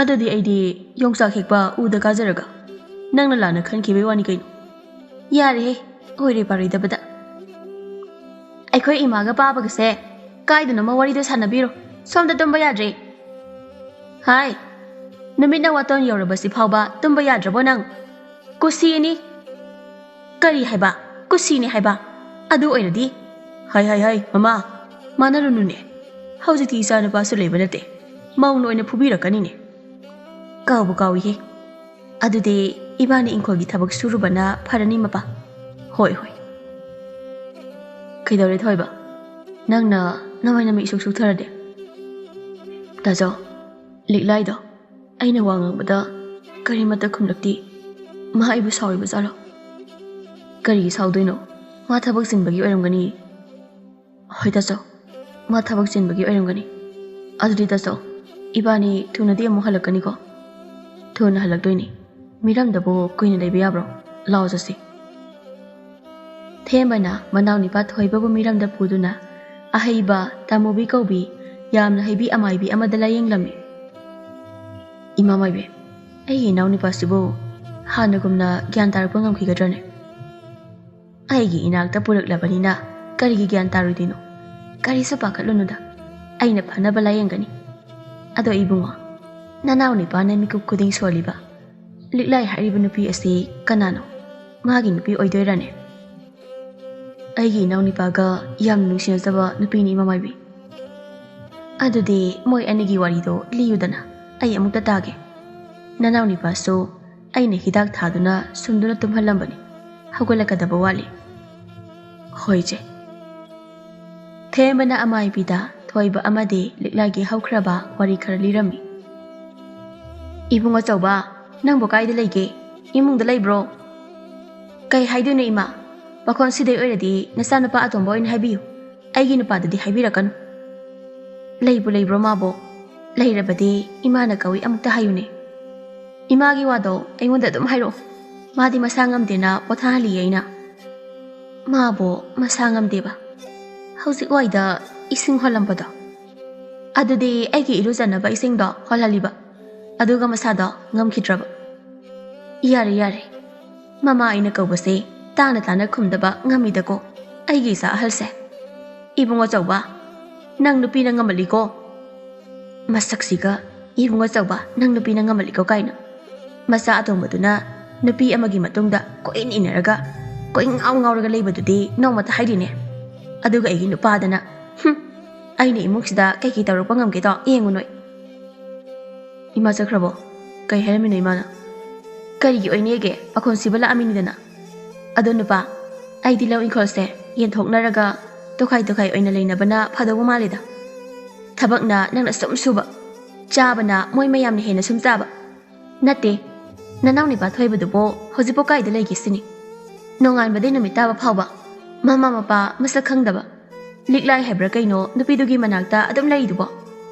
ꯑꯗꯨꯗꯤ ꯑꯩꯗꯤ ꯌꯣꯡꯆꯥꯛ ꯍꯦꯛꯄ ꯎꯗ ꯀꯥꯖꯔꯒ ꯅꯪꯅ ꯂꯥꯟꯅ ꯈꯟꯈꯤꯕꯩ ꯋꯥꯅꯤ ꯀꯩꯅꯣ꯫ ꯌꯥꯔꯦꯍꯦ, ꯑꯣꯏꯔꯣꯏ ꯄꯥꯔꯣꯏꯗꯕꯗ꯫ ꯑꯩꯈꯣꯏ ꯏꯃꯥꯒ ꯄꯥꯕꯒꯁꯦ ꯀꯥꯏꯗꯅꯣꯃ ꯋꯥꯔꯤꯗꯣ ꯁꯥꯟꯅꯕꯤꯔꯣ꯫ ꯁꯣꯝꯗ ꯇꯨꯝꯕ ꯌꯥꯗ꯭ꯔꯦ꯫ ꯍꯥꯏ, ꯅꯨꯃꯤꯠꯅ ꯋꯥꯇꯣꯟ ꯌꯧꯔꯕꯁꯤ ꯐꯥꯎꯕ ꯇꯨꯝꯕ ꯌꯥꯗ꯭ꯔꯕꯣ ꯅꯪ? ꯀꯨꯁꯤꯅꯤ꯫ ꯀꯔꯤ ꯍꯥꯏꯕ? ꯀꯨꯁꯤꯅꯤ ꯍꯥꯏꯕ? ꯑꯗꯨ ꯑꯣꯏꯔꯗꯤ? ꯍꯥꯏ, ꯍꯥꯏ, ꯍꯥꯏ, ꯃꯃꯥ, ꯃꯥꯟꯅꯔꯨꯅꯨꯅꯦ꯫ ꯍꯧꯖꯤꯛꯇꯤ ꯏꯆꯥ ꯅꯨꯄꯥꯁꯨ ꯂꯩꯕ ꯅꯠꯇꯦ꯫ ꯃꯧꯅ ꯑꯣꯏꯅ ꯐꯨꯕꯤꯔꯛꯀꯅꯤꯅꯦ꯫ ꯀꯥꯎꯕꯨ ꯀꯥꯎꯏꯍꯦ꯫ ꯑꯗꯨꯗꯤ ꯏꯕꯥꯅꯤ ꯏꯪꯈꯣꯜꯒꯤ ꯊꯕꯛ ꯁꯨꯔꯨꯕꯅ ꯐꯔꯅꯤ ꯃꯄꯥ꯫ ꯍꯣꯏ, ꯍꯣꯏ꯫ ꯀꯩꯗꯧꯔꯦ ꯊꯣꯏꯕ? ꯅꯪꯅ ꯅꯃꯥꯏ ꯅꯃꯤꯠ ꯏꯁꯨꯛ ꯁꯨꯛꯊꯔꯗꯤ? ꯇꯥꯖꯧ, ꯂꯤꯛꯂꯥꯏꯗꯣ ꯑꯩꯅ ꯋꯥ ꯉꯥꯡꯕꯗ ꯀꯔꯤꯃꯠꯇ ꯈꯨꯝꯂꯛꯇꯦ꯫ ꯃꯥ ꯑꯩꯕꯨ ꯁꯥꯎꯔꯤꯕ ꯖꯥꯠꯂꯣ? ꯀꯔꯤꯒꯤ ꯁꯥꯎꯗꯣꯏꯅꯣ? ꯃꯥ ꯊꯕꯛ ꯆꯤꯟꯕꯒꯤ ꯑꯣꯏꯔꯝꯒꯅꯤ꯫ ꯍꯣꯏ ꯇꯥꯆꯧ, ꯃꯥ ꯊꯕꯛ ꯆꯤꯟꯕꯒꯤ ꯑꯣꯏꯔꯝꯒꯅꯤ꯫ ꯑꯗꯨꯗꯤ ꯇꯥꯆꯧ, ꯏꯕꯥꯅꯤ ꯊꯨꯅꯗꯤ ꯑꯃꯨꯛ ꯍꯜꯂꯛꯀꯅꯤꯀꯣ? ꯊꯨꯅ ꯍꯜꯂꯛꯇꯣꯏꯅꯤ꯫ ꯃꯤꯔꯝꯗꯕꯨ ꯀꯨꯏꯅ ꯂꯩꯕ ꯌꯥꯕ꯭ꯔꯣ? ꯂꯥꯛꯑꯣ ꯆꯠꯁꯤ꯫ ꯊꯦꯝꯕꯅ ꯃꯅꯥꯎꯅꯤꯄꯥ ꯊꯣꯏꯕꯕꯨ ꯃꯤꯔꯝꯗ ꯄꯨꯗꯨꯅ ꯑꯍꯩꯕ ꯇꯥꯃꯨꯕꯤ ꯀꯧꯕꯤ ꯌꯥꯝꯅ ꯍꯩꯕꯤ ꯑꯃꯥꯏꯕꯤ ꯑꯃꯗ ꯂꯥꯌꯦꯡꯂꯝꯃꯤ꯫ ꯏꯃꯥ ꯃꯥꯏꯕꯤ, ꯑꯩꯒꯤ ꯏꯅꯥꯎꯅꯨꯄꯥꯁꯤꯕꯨ ꯍꯥꯟꯅꯒꯨꯝꯅ ꯒ꯭ꯌꯥꯟ ꯇꯥꯔꯛꯄ ꯉꯝꯈꯤꯒꯗ꯭ꯔꯅꯦ? ꯑꯩꯒꯤ ꯏꯅꯥꯛꯇ ꯄꯨꯔꯛꯂꯕꯅꯤꯅ ꯀꯔꯤꯒꯤ ꯒ꯭ꯌꯥꯟ ꯇꯥꯔꯣꯏꯗꯣꯏꯅꯣ? ꯀꯔꯤꯁꯨ ꯄꯥꯈꯠꯂꯨꯅꯨꯗ, ꯑꯩꯅ ꯐꯅꯕ ꯂꯥꯌꯦꯡꯒꯅꯤ꯫ ꯑꯗꯣ ꯏꯕꯨꯡꯉꯣ, ꯅꯅꯥꯎ ꯅꯤꯄꯥꯅ ꯃꯤꯀꯨꯞ ꯈꯨꯗꯤꯡ ꯁꯣꯜꯂꯤꯕ ꯂꯤꯛꯂꯥꯏ ꯍꯥꯏꯔꯤꯕ ꯅꯨꯄꯤ ꯑꯁꯤ ꯀꯅꯥꯅꯣ? ꯃꯥꯒꯤ ꯅꯨꯄꯤ ꯑꯣꯏꯗꯣꯏꯔꯥꯅꯦ? ꯑꯩꯒꯤ ꯏꯅꯥꯎꯅꯨꯄꯥꯒ ꯌꯥꯝ ꯅꯨꯡꯁꯤꯅꯖꯕ ꯅꯨꯄꯤꯅꯤ, ꯏꯃꯥ ꯃꯥꯏꯕꯤ꯫ ꯑꯗꯨꯗꯤ ꯃꯣꯏ ꯑꯅꯤꯒꯤ ꯋꯥꯔꯤꯗꯣ ꯂꯤꯌꯨꯗꯅ, ꯑꯩ ꯑꯃꯨꯛꯇ ꯇꯥꯒꯦ꯫ ꯅꯅꯥꯎꯅꯨꯄꯥꯁꯨ ꯑꯩꯅ ꯍꯤꯗꯥꯛ ꯊꯥꯗꯨꯅ ꯁꯨꯝꯗꯨꯅ ꯇꯨꯝꯍꯜꯂꯝꯕꯅꯤ, ꯍꯧꯒꯠꯂꯛꯀꯗꯕ ꯋꯥꯠꯂꯤ꯫ ꯍꯣꯏ ꯏꯆꯦ꯫ ꯊꯦꯝꯕꯅ ꯑꯃꯥꯏꯕꯤꯗ ꯊꯣꯏꯕ ꯑꯃꯗꯤ ꯂꯤꯛꯂꯥꯏꯒꯤ ꯍꯧꯈ꯭ꯔꯕ ꯋꯥꯔꯤ ꯈꯔ ꯂꯤꯔꯝꯃꯤ꯫ "ꯏꯕꯨꯡ ꯑꯆꯧꯕ, ꯅꯪꯕꯨ ꯀꯥꯏꯗ ꯂꯩꯒꯦ? ꯏꯃꯨꯡꯗ ꯂꯩꯕ꯭ꯔꯣ?" "ꯀꯩ ꯍꯥꯏꯗꯣꯏꯅꯣ ꯏꯃꯥ? ꯃꯈꯣꯟ ꯁꯤꯗꯩ ꯑꯣꯏꯔꯗꯤ ꯅꯆꯥꯅꯨꯄꯥ ꯑꯇꯣꯝꯕ ꯑꯣꯏꯅ ꯍꯥꯏꯕꯤꯌꯨ, ꯑꯩꯒꯤ ꯅꯨꯄꯥꯗꯗꯤ ꯍꯥꯏꯕꯤꯔꯛꯀꯅꯨ꯫ ꯂꯩꯕꯨ ꯂꯩꯕ꯭ꯔꯣ ꯃꯥꯕꯣ? ꯂꯩꯔꯕꯗꯤ ꯏꯃꯥꯅ ꯀꯧꯏ, ꯑꯃꯨꯛꯇ ꯍꯥꯏꯌꯨꯅꯦ꯫ ꯏꯃꯥꯒꯤ ꯋꯥꯗꯣ ꯑꯩꯉꯣꯟꯗ ꯑꯗꯨꯝ ꯍꯥꯏꯔꯛꯑꯣ, ꯃꯥꯗꯤ ꯃꯁꯥ ꯉꯝꯗꯦꯅ ꯄꯣꯊꯥꯍꯜꯂꯤꯌꯦ ꯑꯩꯅ꯫" "ꯃꯥꯕꯨ ꯃꯁꯥ ꯉꯝꯗꯦꯕ? ꯍꯧꯖꯤꯛ ꯋꯥꯏꯗ ꯏꯁꯤꯡ ꯍꯣꯜꯂꯝꯕꯗꯣ, ꯑꯗꯨꯗꯤ ꯑꯩꯒꯤ ꯏꯔꯨꯖꯅꯕ ꯏꯁꯤꯡꯗꯣ ꯍꯣꯜꯍꯜꯂꯤꯕ, ꯑꯗꯨꯒ ꯃꯁꯥꯗꯣ ꯉꯝꯈꯤꯗ꯭ꯔꯕ?" "ꯌꯥꯔꯦ, ꯌꯥꯔꯦ, ꯃꯃꯥ ꯑꯩꯅ ꯀꯧꯕꯁꯦ ꯇꯥꯅ ꯇꯥꯅ ꯈꯨꯝꯗꯕ ꯉꯝꯃꯤꯗꯀꯣ ꯑꯩꯒꯤ ꯏꯆꯥ ꯑꯍꯜꯁꯦ꯫ ꯏꯕꯨꯡ ꯑꯆꯧꯕ, ꯅꯪ ꯅꯨꯄꯤꯅ ꯉꯝꯃꯜꯂꯤꯀꯣ꯫" "ꯃꯁꯛꯁꯤꯒ, ꯏꯕꯨꯡ ꯑꯆꯧꯕ, ꯅꯪ ꯅꯨꯄꯤꯅ ꯉꯝꯃꯜꯂꯤꯀꯣ" ꯀꯥꯏꯅ꯫ ꯃꯆꯥ ꯑꯇꯣꯝꯕꯗꯨꯅ ꯅꯨꯄꯤ ꯑꯃꯒꯤ ꯃꯇꯨꯡꯗ ꯀꯣꯏꯏꯟ ꯏꯟꯅꯔꯒ ꯀꯣꯏꯉꯥꯎ ꯉꯥꯎꯔꯒ ꯂꯩꯕꯗꯨꯗꯤ ꯅꯣꯡꯃꯇ ꯍꯥꯏꯗꯦꯅꯦ꯫ ꯑꯗꯨꯒ ꯑꯩꯒꯤ ꯅꯨꯄꯥꯗꯅ, ꯍꯨꯝ, ꯑꯩꯅ ꯏꯃꯨꯡꯁꯤꯗ ꯀꯩꯀꯩ ꯇꯧꯔꯛꯄ ꯉꯝꯒꯦꯗꯣ ꯌꯦꯡꯉꯨ ꯅꯣꯏ꯫ "ꯏꯃꯥ ꯆꯠꯈ꯭ꯔꯕꯣ? ꯀꯩ ꯍꯥꯏꯔꯝꯃꯤꯅꯣ ꯏꯃꯥꯅ? ꯀꯔꯤꯒꯤ ꯑꯣꯏꯅꯦꯒꯦ? ꯄꯥꯈꯣꯟ ꯁꯤꯕ ꯂꯥꯛꯑꯝꯃꯤꯅꯤꯗꯅ꯫ ꯑꯗꯣ ꯅꯨꯄꯥ, ꯑꯩꯗꯤ ꯂꯧ ꯏꯪꯈꯣꯜꯁꯦ ꯌꯦꯟꯊꯣꯛꯅꯔꯒ ꯇꯣꯈꯥꯏ ꯇꯣꯈꯥꯏ ꯑꯣꯏꯅ ꯂꯩꯅꯕꯅ ꯐꯗꯧꯕ ꯃꯥꯜꯂꯤꯗ꯫ ꯊꯕꯛꯅ ꯅꯪꯅ ꯁꯨꯝ ꯁꯨꯕ, ꯆꯥꯕꯅ ꯃꯣꯏ ꯃꯌꯥꯝꯅ ꯍꯦꯟꯅ ꯁꯨꯝ ꯆꯥꯕ꯫ ꯅꯠꯇꯦ, ꯅꯅꯥꯎ ꯅꯨꯄꯥ ꯊꯣꯏꯕꯗꯨꯕꯨ ꯍꯧꯖꯤꯛꯄꯨ ꯀꯥꯏꯗ ꯂꯩꯒꯦ ꯁꯤꯅꯤ? ꯅꯣꯡꯉꯥꯟꯕꯗꯩ ꯅꯨꯃꯤꯠ ꯇꯥꯕ ꯐꯥꯎꯕ ꯃꯃꯥ ꯃꯄꯥ ꯃꯁꯛ ꯈꯪꯗꯕ, ꯂꯤꯛꯂꯥꯏ ꯍꯥꯏꯕ꯭ꯔꯥ ꯀꯩꯅꯣ ꯅꯨꯄꯤꯗꯨꯒꯤ ꯃꯅꯥꯛꯇ ꯑꯗꯨꯝ ꯂꯩꯔꯤꯗꯨꯕꯣ?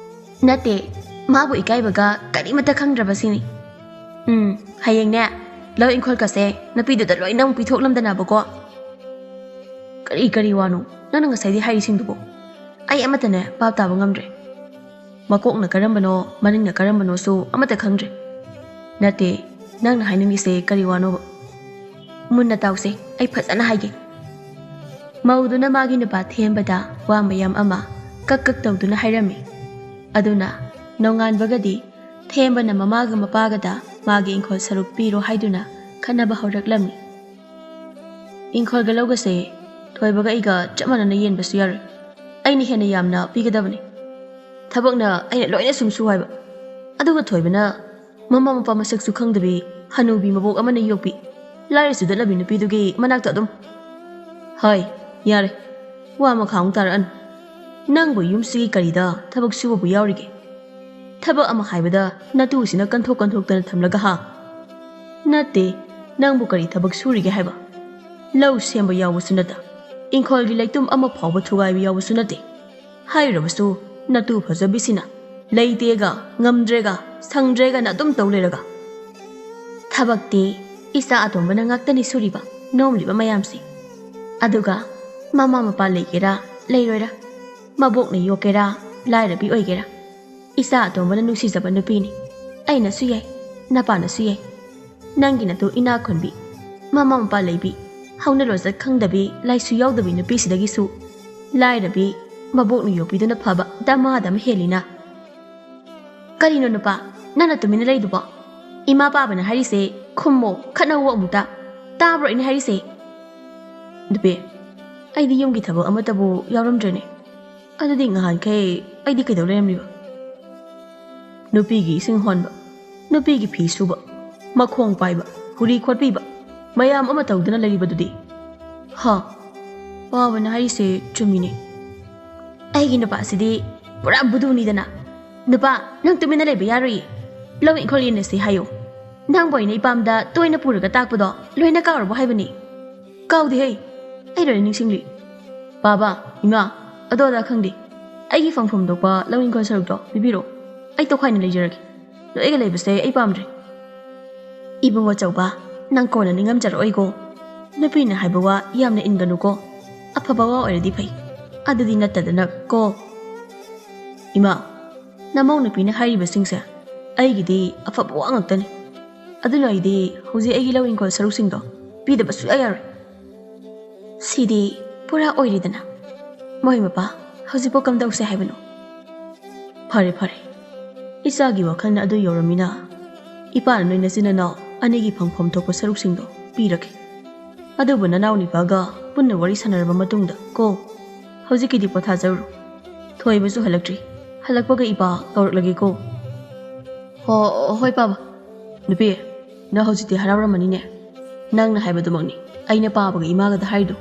ꯅꯠꯇꯦ, ꯃꯥꯕꯨ ꯏꯀꯥꯏꯕꯒ ꯀꯔꯤꯃꯠꯇ ꯈꯪꯗ꯭ꯔꯕ ꯁꯤꯅꯤ꯫ ꯎꯝ, ꯍꯌꯦꯡꯅꯦ, ꯂꯧ ꯏꯪꯈꯣꯜꯒꯁꯦ ꯅꯨꯄꯤꯗꯨꯗ ꯂꯣꯏꯅ ꯑꯃꯨꯛ ꯄꯤꯊꯣꯛꯂꯝꯗꯅꯕꯀꯣ꯫" "ꯀꯔꯤ ꯀꯔꯤ ꯋꯥꯅꯣ ꯅꯪꯅ ꯉꯁꯥꯏꯗꯤ ꯍꯥꯏꯔꯤꯁꯤꯡꯗꯨꯕꯣ? ꯑꯩ ꯑꯃꯠꯇꯅꯦ ꯚꯥꯞ ꯇꯥꯕ ꯉꯝꯗ꯭ꯔꯦ꯫" "ꯃꯀꯣꯛꯅ ꯀꯔꯝꯕꯅꯣ, ꯃꯅꯤꯡꯅ ꯀꯔꯝꯕꯅꯣꯁꯨ ꯑꯃꯠꯇ ꯈꯪꯗ꯭ꯔꯦ꯫" "ꯅꯠꯇꯦ, ꯅꯪꯅ ꯍꯥꯏꯅꯤꯡꯉꯤꯁꯦ ꯀꯔꯤ ꯋꯥꯅꯣꯕ? ꯃꯨꯟꯅ ꯇꯥꯎꯁꯦ, ꯑꯩ ꯐꯖꯅ ꯍꯥꯏꯒꯦ꯫" ꯃꯧꯗꯨꯅ ꯃꯥꯒꯤ ꯅꯨꯄꯥ ꯊꯦꯝꯕꯗ ꯋꯥ ꯃꯌꯥꯝ ꯑꯃ ꯀꯛ ꯀꯛ ꯇꯧꯗꯨꯅ ꯍꯥꯏꯔꯝꯃꯤ꯫ ꯑꯗꯨꯅ ꯅꯣꯡꯉꯥꯟꯕꯒꯗꯤ ꯊꯦꯝꯕꯅ ꯃꯃꯥꯒ ꯃꯄꯥꯒꯗ ꯃꯥꯒꯤ ꯏꯪꯈꯣꯜ ꯁꯔꯨꯛ ꯄꯤꯔꯣ ꯍꯥꯏꯗꯨꯅ ꯈꯠꯅꯕ ꯍꯧꯔꯛꯂꯝꯃꯤ꯫ "ꯏꯪꯈꯣꯜꯒ ꯂꯧꯒꯁꯦ ꯊꯣꯏꯕꯒ ꯑꯩꯒ ꯆꯞ ꯃꯥꯟꯅꯅ ꯌꯦꯟꯕꯁꯨ ꯌꯥꯔꯣꯏ꯫ ꯑꯩꯅ ꯍꯦꯟꯅ ꯌꯥꯝꯅ ꯄꯤꯒꯗꯕꯅꯤ꯫ ꯊꯕꯛꯅ ꯑꯩꯅ ꯂꯣꯏꯅ ꯁꯨꯝ ꯁꯨ ꯍꯥꯏꯕ꯫ ꯑꯗꯨꯒ ꯊꯣꯏꯕꯅ ꯃꯃꯥ ꯃꯄꯥ ꯃꯁꯛꯁꯨ ꯈꯪꯗꯕꯤ ꯍꯅꯨꯕꯤ ꯃꯕꯣꯛ ꯑꯃꯅ ꯌꯣꯛꯄꯤ ꯂꯥꯏꯔ ꯆꯨꯗꯠꯂꯕꯤ ꯅꯨꯄꯤꯗꯨꯒꯤ ꯃꯅꯥꯛꯇ ꯑꯗꯨꯝ꯫ ꯍꯣꯏ, ꯌꯥꯔꯦ꯫ ꯋꯥ ꯃꯈꯥ ꯑꯃꯨꯛ ꯇꯥꯔꯛꯑꯅꯨ꯫ ꯅꯪꯕꯨ ꯌꯨꯝꯁꯤꯒꯤ ꯀꯔꯤꯗ ꯊꯕꯛ ꯁꯨꯕꯕꯨ ꯌꯥꯎꯔꯤꯒꯦ? ꯊꯕꯛ ꯑꯃ ꯍꯥꯏꯕꯗ ꯅꯇꯨꯁꯤꯅ ꯀꯟꯊꯣꯛ ꯀꯟꯊꯣꯛꯇꯅ ꯊꯝꯂꯒ ꯍꯥ?" "ꯅꯠꯇꯦ, ꯅꯪꯕꯨ ꯀꯔꯤ ꯊꯕꯛ ꯁꯨꯔꯤꯒꯦ ꯍꯥꯏꯕ? ꯂꯧ ꯁꯦꯝꯕ ꯌꯥꯎꯕꯁꯨ ꯅꯠꯇ, ꯏꯪꯈꯣꯜꯒꯤ ꯂꯩꯇꯨꯝ ꯑꯃ ꯐꯥꯎꯕ ꯊꯨꯒꯥꯏꯕ ꯌꯥꯎꯕꯁꯨ ꯅꯠꯇꯦ꯫ ꯍꯥꯏꯔꯨꯔꯕꯁꯨ ꯅꯇꯨ ꯐꯖꯕꯤꯁꯤꯅ ꯂꯩꯇꯦꯒ, ꯉꯝꯗ꯭ꯔꯦꯒ, ꯁꯪꯗ꯭ꯔꯦꯒꯅ ꯑꯗꯨꯝ ꯇꯧ ꯂꯩꯔꯒ꯫ ꯊꯕꯛꯇꯤ ꯏꯆꯥ ꯑꯇꯣꯝꯕꯅ ꯉꯥꯛꯇꯅꯤ ꯁꯨꯔꯤꯕ, ꯅꯣꯝꯂꯤꯕ ꯃꯌꯥꯝꯁꯦ꯫ ꯑꯗꯨꯒ ꯃꯃꯥ ꯃꯄꯥ ꯂꯩꯒꯦꯔꯥ ꯂꯩꯔꯣꯏꯔꯥ, ꯃꯕꯣꯛꯅ ꯌꯣꯛꯀꯦꯔꯥ ꯂꯥꯏꯔꯕꯤ ꯑꯣꯏꯒꯦꯔꯥ, ꯏꯆꯥ ꯑꯇꯣꯝꯕꯅ ꯅꯨꯡꯁꯤꯖꯕ ꯅꯨꯄꯤꯅꯤ꯫ ꯑꯩꯅꯁꯨ ꯌꯥꯏ, ꯅꯄꯥꯅꯁꯨ ꯌꯥꯏ꯫ ꯅꯪꯒꯤ ꯅꯇꯨ ꯏꯅꯥꯛ ꯈꯨꯟꯕꯤ, ꯃꯃꯥ ꯃꯄꯥ ꯂꯩꯕꯤ, ꯍꯧꯅ ꯂꯣꯟꯆꯠ ꯈꯪꯗꯕꯤ, ꯂꯥꯏꯁꯨ ꯌꯥꯎꯗꯕꯤ ꯅꯨꯄꯤꯁꯤꯗꯒꯤꯁꯨ ꯂꯥꯏꯔꯕꯤ, ꯃꯕꯣꯛꯅ ꯌꯣꯛꯄꯤꯗꯨꯅ ꯐꯕ ꯗꯃꯥꯗ ꯑꯃ ꯍꯦꯜꯂꯤꯅ꯫ ꯀꯔꯤꯅꯣ ꯅꯨꯄꯥ, ꯅꯪꯅ ꯇꯨꯃꯤꯟꯅ ꯂꯩꯗꯨꯕꯣ? ꯏꯃꯥ ꯄꯥꯕꯅ ꯍꯥꯏꯔꯤꯁꯦ ꯈꯨꯝꯃꯣ, ꯈꯠꯅꯧꯋꯣ ꯑꯃꯨꯛꯇ꯫ ꯇꯥꯕ꯭ꯔꯣ ꯑꯩꯅ ꯍꯥꯏꯔꯤꯁꯦ? ꯅꯨꯄꯤ, ꯑꯩꯗꯤ ꯌꯨꯝꯒꯤ ꯊꯕꯛ ꯑꯃꯠꯇꯕꯨ ꯌꯥꯎꯔꯝꯗ꯭ꯔꯦꯅꯦ꯫ ꯑꯗꯨꯗꯤ ꯉꯍꯥꯟꯈꯩ ꯑꯩꯗꯤ ꯀꯩꯗꯧ ꯂꯩꯔꯝꯂꯤꯕ? ꯅꯨꯄꯤꯒꯤ ꯏꯁꯤꯡ ꯍꯣꯟꯕ, ꯅꯨꯄꯤꯒꯤ ꯐꯤ ꯁꯨꯕ, ꯃꯈꯣꯡ ꯄꯥꯏꯕ, ꯍꯨꯔꯤ ꯈꯣꯠꯄꯤꯕ, ꯃꯌꯥꯝ ꯑꯃ ꯇꯧꯗꯨꯅ ꯂꯩꯔꯤꯕꯗꯨꯗꯤ꯫ ꯍꯥ, ꯄꯥꯕꯅ ꯍꯥꯏꯔꯤꯁꯦ ꯆꯨꯝꯃꯤꯅꯦ꯫ ꯑꯩꯒꯤ ꯅꯨꯄꯥꯁꯤꯗꯤ ꯄꯨꯔꯥ ꯕꯨꯗꯨꯅꯤꯗꯅ꯫ ꯅꯨꯄꯥ, ꯅꯪ ꯇꯨꯃꯤꯟꯅ ꯂꯩꯕ ꯌꯥꯔꯣꯏꯌꯦ꯫ ꯂꯧ ꯏꯪꯈꯣꯜ ꯌꯦꯟꯅꯁꯤ ꯍꯥꯏꯌꯣ꯫ ꯅꯪꯕꯨ ꯑꯩꯅ ꯏꯄꯥꯝꯗ ꯇꯣꯏꯅ ꯄꯨꯔꯒ ꯇꯥꯛꯄꯗꯣ ꯂꯣꯏꯅ ꯀꯥꯎꯔꯕꯣ ꯍꯥꯏꯕꯅꯤ? ꯀꯥꯎꯗꯦꯍꯦ, ꯑꯩ ꯂꯣꯏꯅ ꯅꯤꯡꯁꯤꯡꯂꯤ꯫ ꯄꯥꯕ, ꯏꯃꯥ, ꯑꯗꯨ ꯑꯗꯥ ꯈꯪꯗꯦ꯫ ꯑꯩꯒꯤ ꯐꯪꯐꯝ ꯊꯣꯛꯄ ꯂꯧ ꯏꯪꯈꯣꯜ ꯁꯔꯨꯛꯇꯣ ꯄꯤꯕꯤꯔꯣ꯫ ꯑꯩ ꯇꯣꯈꯥꯏꯅ ꯂꯩꯖꯔꯒꯦ꯫ ꯅꯣꯏꯒ ꯂꯩꯕꯁꯦ ꯑꯩ ꯄꯥꯝꯗ꯭ꯔꯦ꯫ ꯏꯕꯨꯡ ꯑꯆꯧꯕ, ꯅꯪ ꯀꯣꯟꯅ ꯅꯤꯡꯉꯝꯖꯔꯛꯑꯣꯏꯀꯣ꯫ ꯅꯨꯄꯤꯅ ꯍꯥꯏꯕ ꯋꯥ ꯌꯥꯝꯅ ꯏꯟꯒꯅꯨꯀꯣ꯫ ꯑꯐꯕ ꯋꯥ ꯑꯣꯏꯔꯗꯤ ꯐꯩ꯫ ꯑꯗꯨꯗꯤ ꯅꯠꯇꯗꯅ ꯀꯣ꯫ ꯏꯃꯥ, ꯅꯃꯧ ꯅꯨꯄꯤꯅ ꯍꯥꯏꯔꯤꯕꯁꯤꯡꯁꯦ ꯑꯩꯒꯤꯗꯤ ꯑꯐꯕ ꯋꯥ ꯉꯥꯛꯇꯅꯤ꯫ ꯑꯗꯨꯅ ꯑꯩꯗꯤ ꯍꯧꯖꯤꯛ ꯑꯩꯒꯤ ꯂꯧ ꯏꯪꯈꯣꯜ ꯁꯔꯨꯛꯁꯤꯡꯗꯣ ꯄꯤꯗꯕ ꯁꯨꯛꯌꯥ ꯌꯥꯔꯣꯏ꯫ ꯁꯤꯗꯤ ꯄꯨꯔꯥ ꯑꯣꯏꯔꯦꯗꯅ꯫ ꯃꯣꯏ ꯃꯄꯥ, ꯍꯧꯖꯤꯛꯄꯨ ꯀꯝꯗꯧꯁꯦ ꯍꯥꯏꯕꯅꯣ? ꯐꯔꯦ, ꯐꯔꯦ꯫ ꯏꯆꯥꯒꯤ ꯋꯥꯈꯜꯅ ꯑꯗꯨ ꯌꯧꯔꯝꯃꯤꯅ꯫ ꯏꯄꯥꯅ ꯅꯣꯏ ꯅꯆꯤꯟ ꯅꯅꯥꯎ ꯑꯅꯤꯒꯤ ꯐꯪꯐꯝ ꯊꯣꯛꯄ ꯁꯔꯨꯛꯁꯤꯡꯗꯣ ꯄꯤꯔꯒꯦ꯫ ꯑꯗꯨꯕꯨ ꯅꯅꯥꯎ ꯅꯤꯄꯥꯒ ꯄꯨꯟꯅ ꯋꯥꯔꯤ ꯁꯥꯟꯅꯔꯕ ꯃꯇꯨꯡꯗ ꯀꯣ꯫ ꯍꯧꯖꯤꯛꯀꯤꯗꯤ ꯄꯣꯊꯥꯖꯔꯨꯔꯣ꯫ ꯊꯣꯏꯕꯁꯨ ꯍꯜꯂꯛꯇ꯭ꯔꯤ꯫ ꯍꯜꯂꯛꯄꯒ ꯏꯄꯥ ꯀꯧꯔꯛꯂꯒꯦꯀꯣ꯫ ꯍꯣ, ꯍꯣꯏ ꯄꯥꯕ꯫ ꯅꯨꯄꯤ, ꯅꯪ ꯍꯧꯖꯤꯛꯇꯤ ꯍꯔꯥꯎꯔꯝꯃꯅꯤꯅꯦ꯫ ꯅꯪꯅ ꯍꯥꯏꯕꯗꯨꯃꯛꯅꯤ ꯑꯩꯅ ꯄꯥꯕꯒ ꯏꯃꯥꯒꯗ ꯍꯥꯏꯗꯣ꯫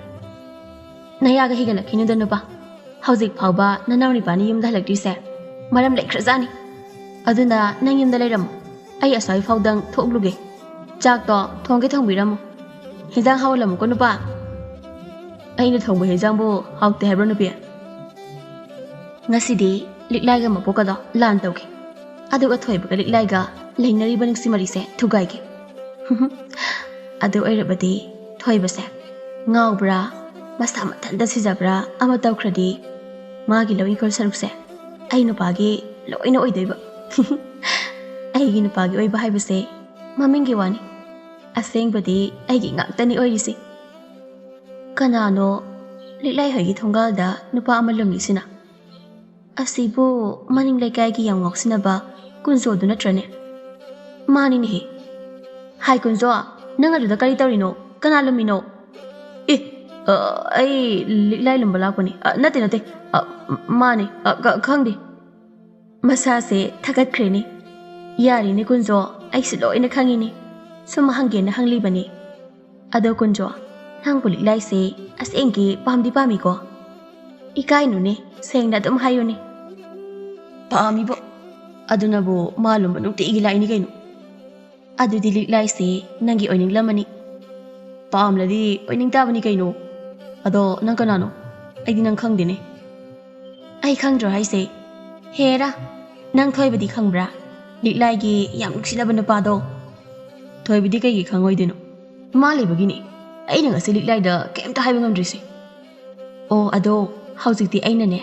ꯅꯌꯥꯒ ꯍꯤꯒꯠꯂꯛꯈꯤꯅꯨꯗ ꯅꯨꯄꯥ꯫ ꯍꯧꯖꯤꯛ ꯐꯥꯎꯕ ꯅꯅꯥꯎ ꯅꯤꯄꯥꯅꯤ ꯌꯨꯝꯗ ꯍꯜꯂꯛꯇ꯭ꯔꯤꯁꯦ ꯃꯔꯝ ꯂꯩꯈ꯭ꯔꯖꯥꯠꯅꯤ꯫ ꯑꯗꯨꯅ ꯅꯪ ꯌꯨꯝꯗ ꯂꯩꯔꯝꯃꯣ꯫ ꯑꯩ ꯑꯁ꯭ꯋꯥꯏ ꯐꯥꯎꯗꯪ ꯊꯣꯛꯂꯨꯒꯦ꯫ ꯆꯥꯛꯇꯣ ꯊꯣꯡꯒꯦ ꯊꯣꯡꯕꯤꯔꯝꯃꯣ꯫ ꯍꯤꯟꯖꯥꯡ ꯍꯥꯎꯍꯜꯂꯝꯃꯨꯀꯣ ꯅꯨꯄꯥ꯫ ꯑꯩꯅ ꯊꯣꯡꯕ ꯍꯤꯟꯖꯥꯡꯕꯨ ꯍꯥꯎꯇꯦ ꯍꯥꯏꯕ꯭ꯔꯣ ꯅꯨꯄꯤ? ꯉꯁꯤꯗꯤ ꯂꯤꯛꯂꯥꯏꯒ ꯃꯄꯣꯛꯀꯗꯣ ꯂꯥꯟ ꯇꯧꯒꯦ꯫ ꯑꯗꯨꯒ ꯊꯣꯏꯕꯒ ꯂꯤꯛꯂꯥꯏꯒ ꯂꯩꯅꯔꯤꯕ ꯅꯨꯡꯁꯤ ꯃꯔꯤꯁꯦ ꯊꯨꯒꯥꯏꯒꯦ꯫ ꯑꯗꯨ ꯑꯣꯏꯔꯕꯗꯤ ꯊꯣꯏꯕꯁꯦ ꯉꯥꯎꯕ꯭ꯔꯥ, ꯃꯁꯥ ꯃꯊꯟꯇ ꯁꯤꯖꯕ꯭ꯔꯥ ꯑꯃ ꯇꯧꯈ꯭ꯔꯗꯤ ꯃꯥꯒꯤ ꯂꯧ ꯏꯪꯈꯣꯜ ꯁꯔꯨꯛꯁꯦ ꯑꯩ ꯅꯨꯄꯥꯒꯤ ꯂꯣꯏꯅ ꯑꯣꯏꯗꯣꯏꯕ꯫ ꯑꯩꯒꯤ ꯅꯨꯄꯥꯒꯤ ꯑꯣꯏꯕ ꯍꯥꯏꯕꯁꯦ ꯃꯃꯤꯡꯒꯤ ꯋꯥꯅꯤ꯫ ꯑꯁꯦꯡꯕꯗꯤ ꯑꯩꯒꯤ ꯉꯥꯛꯇꯅꯤ ꯑꯣꯏꯔꯤꯁꯦ꯫ ꯀꯅꯥꯅꯣ ꯂꯤꯛꯂꯥꯏ ꯍꯣꯏꯒꯤ ꯊꯣꯡꯒꯥꯜꯗ ꯅꯨꯄꯥ ꯑꯃ ꯂꯨꯝꯂꯤꯁꯤꯅ? ꯑꯁꯤꯕꯨ ꯃꯅꯤꯡ ꯂꯩꯀꯥꯏꯒꯤ ꯌꯥꯝ ꯉꯥꯎꯁꯤꯟꯅꯕ ꯀꯨꯟꯖꯣꯗꯨ ꯅꯠꯇ꯭ꯔꯅꯦ? ꯃꯥꯅꯤꯅꯦꯍꯦ꯫ ꯍꯥꯏ ꯀꯨꯟꯖꯣ, ꯅꯪ ꯑꯗꯨꯗ ꯀꯔꯤ ꯇꯧꯔꯤꯅꯣ? ꯀꯅꯥ ꯂꯨꯝꯃꯤꯅꯣ? ꯑꯦ, ꯑ, ꯑꯩ ꯂꯤꯛꯂꯥꯏ ꯂꯨꯝꯕ ꯂꯥꯛꯄꯅꯤ꯫ ꯑ, ꯅꯠꯇꯦ, ꯅꯠꯇꯦ꯫ ꯑ, ꯃꯥꯅꯦ꯫ ꯑ, ꯈ-, ꯈꯪꯗꯦ꯫ ꯃꯁꯥꯁꯦ ꯊꯥꯒꯠꯈ꯭ꯔꯦꯅꯦ꯫ ꯌꯥꯔꯦꯅꯦ ꯀꯨꯟꯖꯣ, ꯑꯩꯁꯨ ꯂꯣꯏꯅ ꯈꯪꯉꯤꯅꯦ꯫ ꯁꯨꯝ ꯍꯪꯒꯦꯅ ꯍꯪꯂꯤꯕꯅꯤ꯫ ꯑꯗꯣ ꯀꯨꯟꯖꯣ, ꯅꯪꯕꯨ ꯂꯤꯛꯂꯥꯏꯁꯦ ꯑꯁꯦꯡꯒꯤ ꯄꯥꯝꯗꯤ ꯄꯥꯝꯃꯤꯀꯣ? ꯏꯀꯥꯏꯅꯨꯅꯦ, ꯁꯦꯡꯅ ꯑꯗꯨꯝ ꯍꯥꯏꯌꯨꯅꯦ꯫ ꯄꯥꯝꯃꯤꯕꯣ꯫ ꯑꯗꯨꯅꯕꯨ ꯃꯥ ꯂꯨꯝꯕ ꯅꯨꯡꯇꯤꯒꯤ ꯂꯥꯛꯏꯅꯤ ꯀꯩꯅꯣ꯫ ꯑꯗꯨꯗꯤ ꯂꯤꯛꯂꯥꯏꯁꯦ ꯅꯪꯒꯤ ꯑꯣꯏꯅꯤꯡꯂꯝꯃꯅꯤ꯫ ꯄꯥꯝꯂꯗꯤ ꯑꯣꯏꯅꯤꯡ ꯇꯥꯕꯅꯤ ꯀꯩꯅꯣ꯫ ꯑꯗꯣ ꯅꯪ ꯀꯅꯥꯅꯣ? ꯑꯩꯗꯤ ꯅꯪ ꯈꯪꯗꯦꯅꯦ꯫ ꯑꯩ ꯈꯪꯗ꯭ꯔꯣ ꯍꯥꯏꯁꯦ? ꯍꯦꯔꯥ, ꯅꯪ ꯊꯣꯏꯕꯗꯤ ꯈꯪꯕ꯭ꯔꯥ? ꯂꯤꯛꯂꯥꯏꯒꯤ ꯌꯥꯝ ꯅꯨꯡꯁꯤꯅꯕ ꯅꯨꯄꯥꯗꯣ꯫ ꯊꯣꯏꯕꯗꯤ ꯀꯩꯒꯤ ꯈꯪꯉꯣꯏꯗꯣꯏꯅꯣ? ꯃꯥ ꯂꯩꯕꯒꯤꯅꯤ ꯑꯩꯅ ꯉꯁꯤ ꯂꯤꯛꯂꯥꯏꯗ ꯀꯩꯝꯇ ꯍꯥꯏꯕ ꯉꯝꯗ꯭ꯔꯤꯁꯦ꯫ ꯑꯣ, ꯑꯗꯣ ꯍꯧꯖꯤꯛꯇꯤ ꯑꯩꯅꯅꯦ,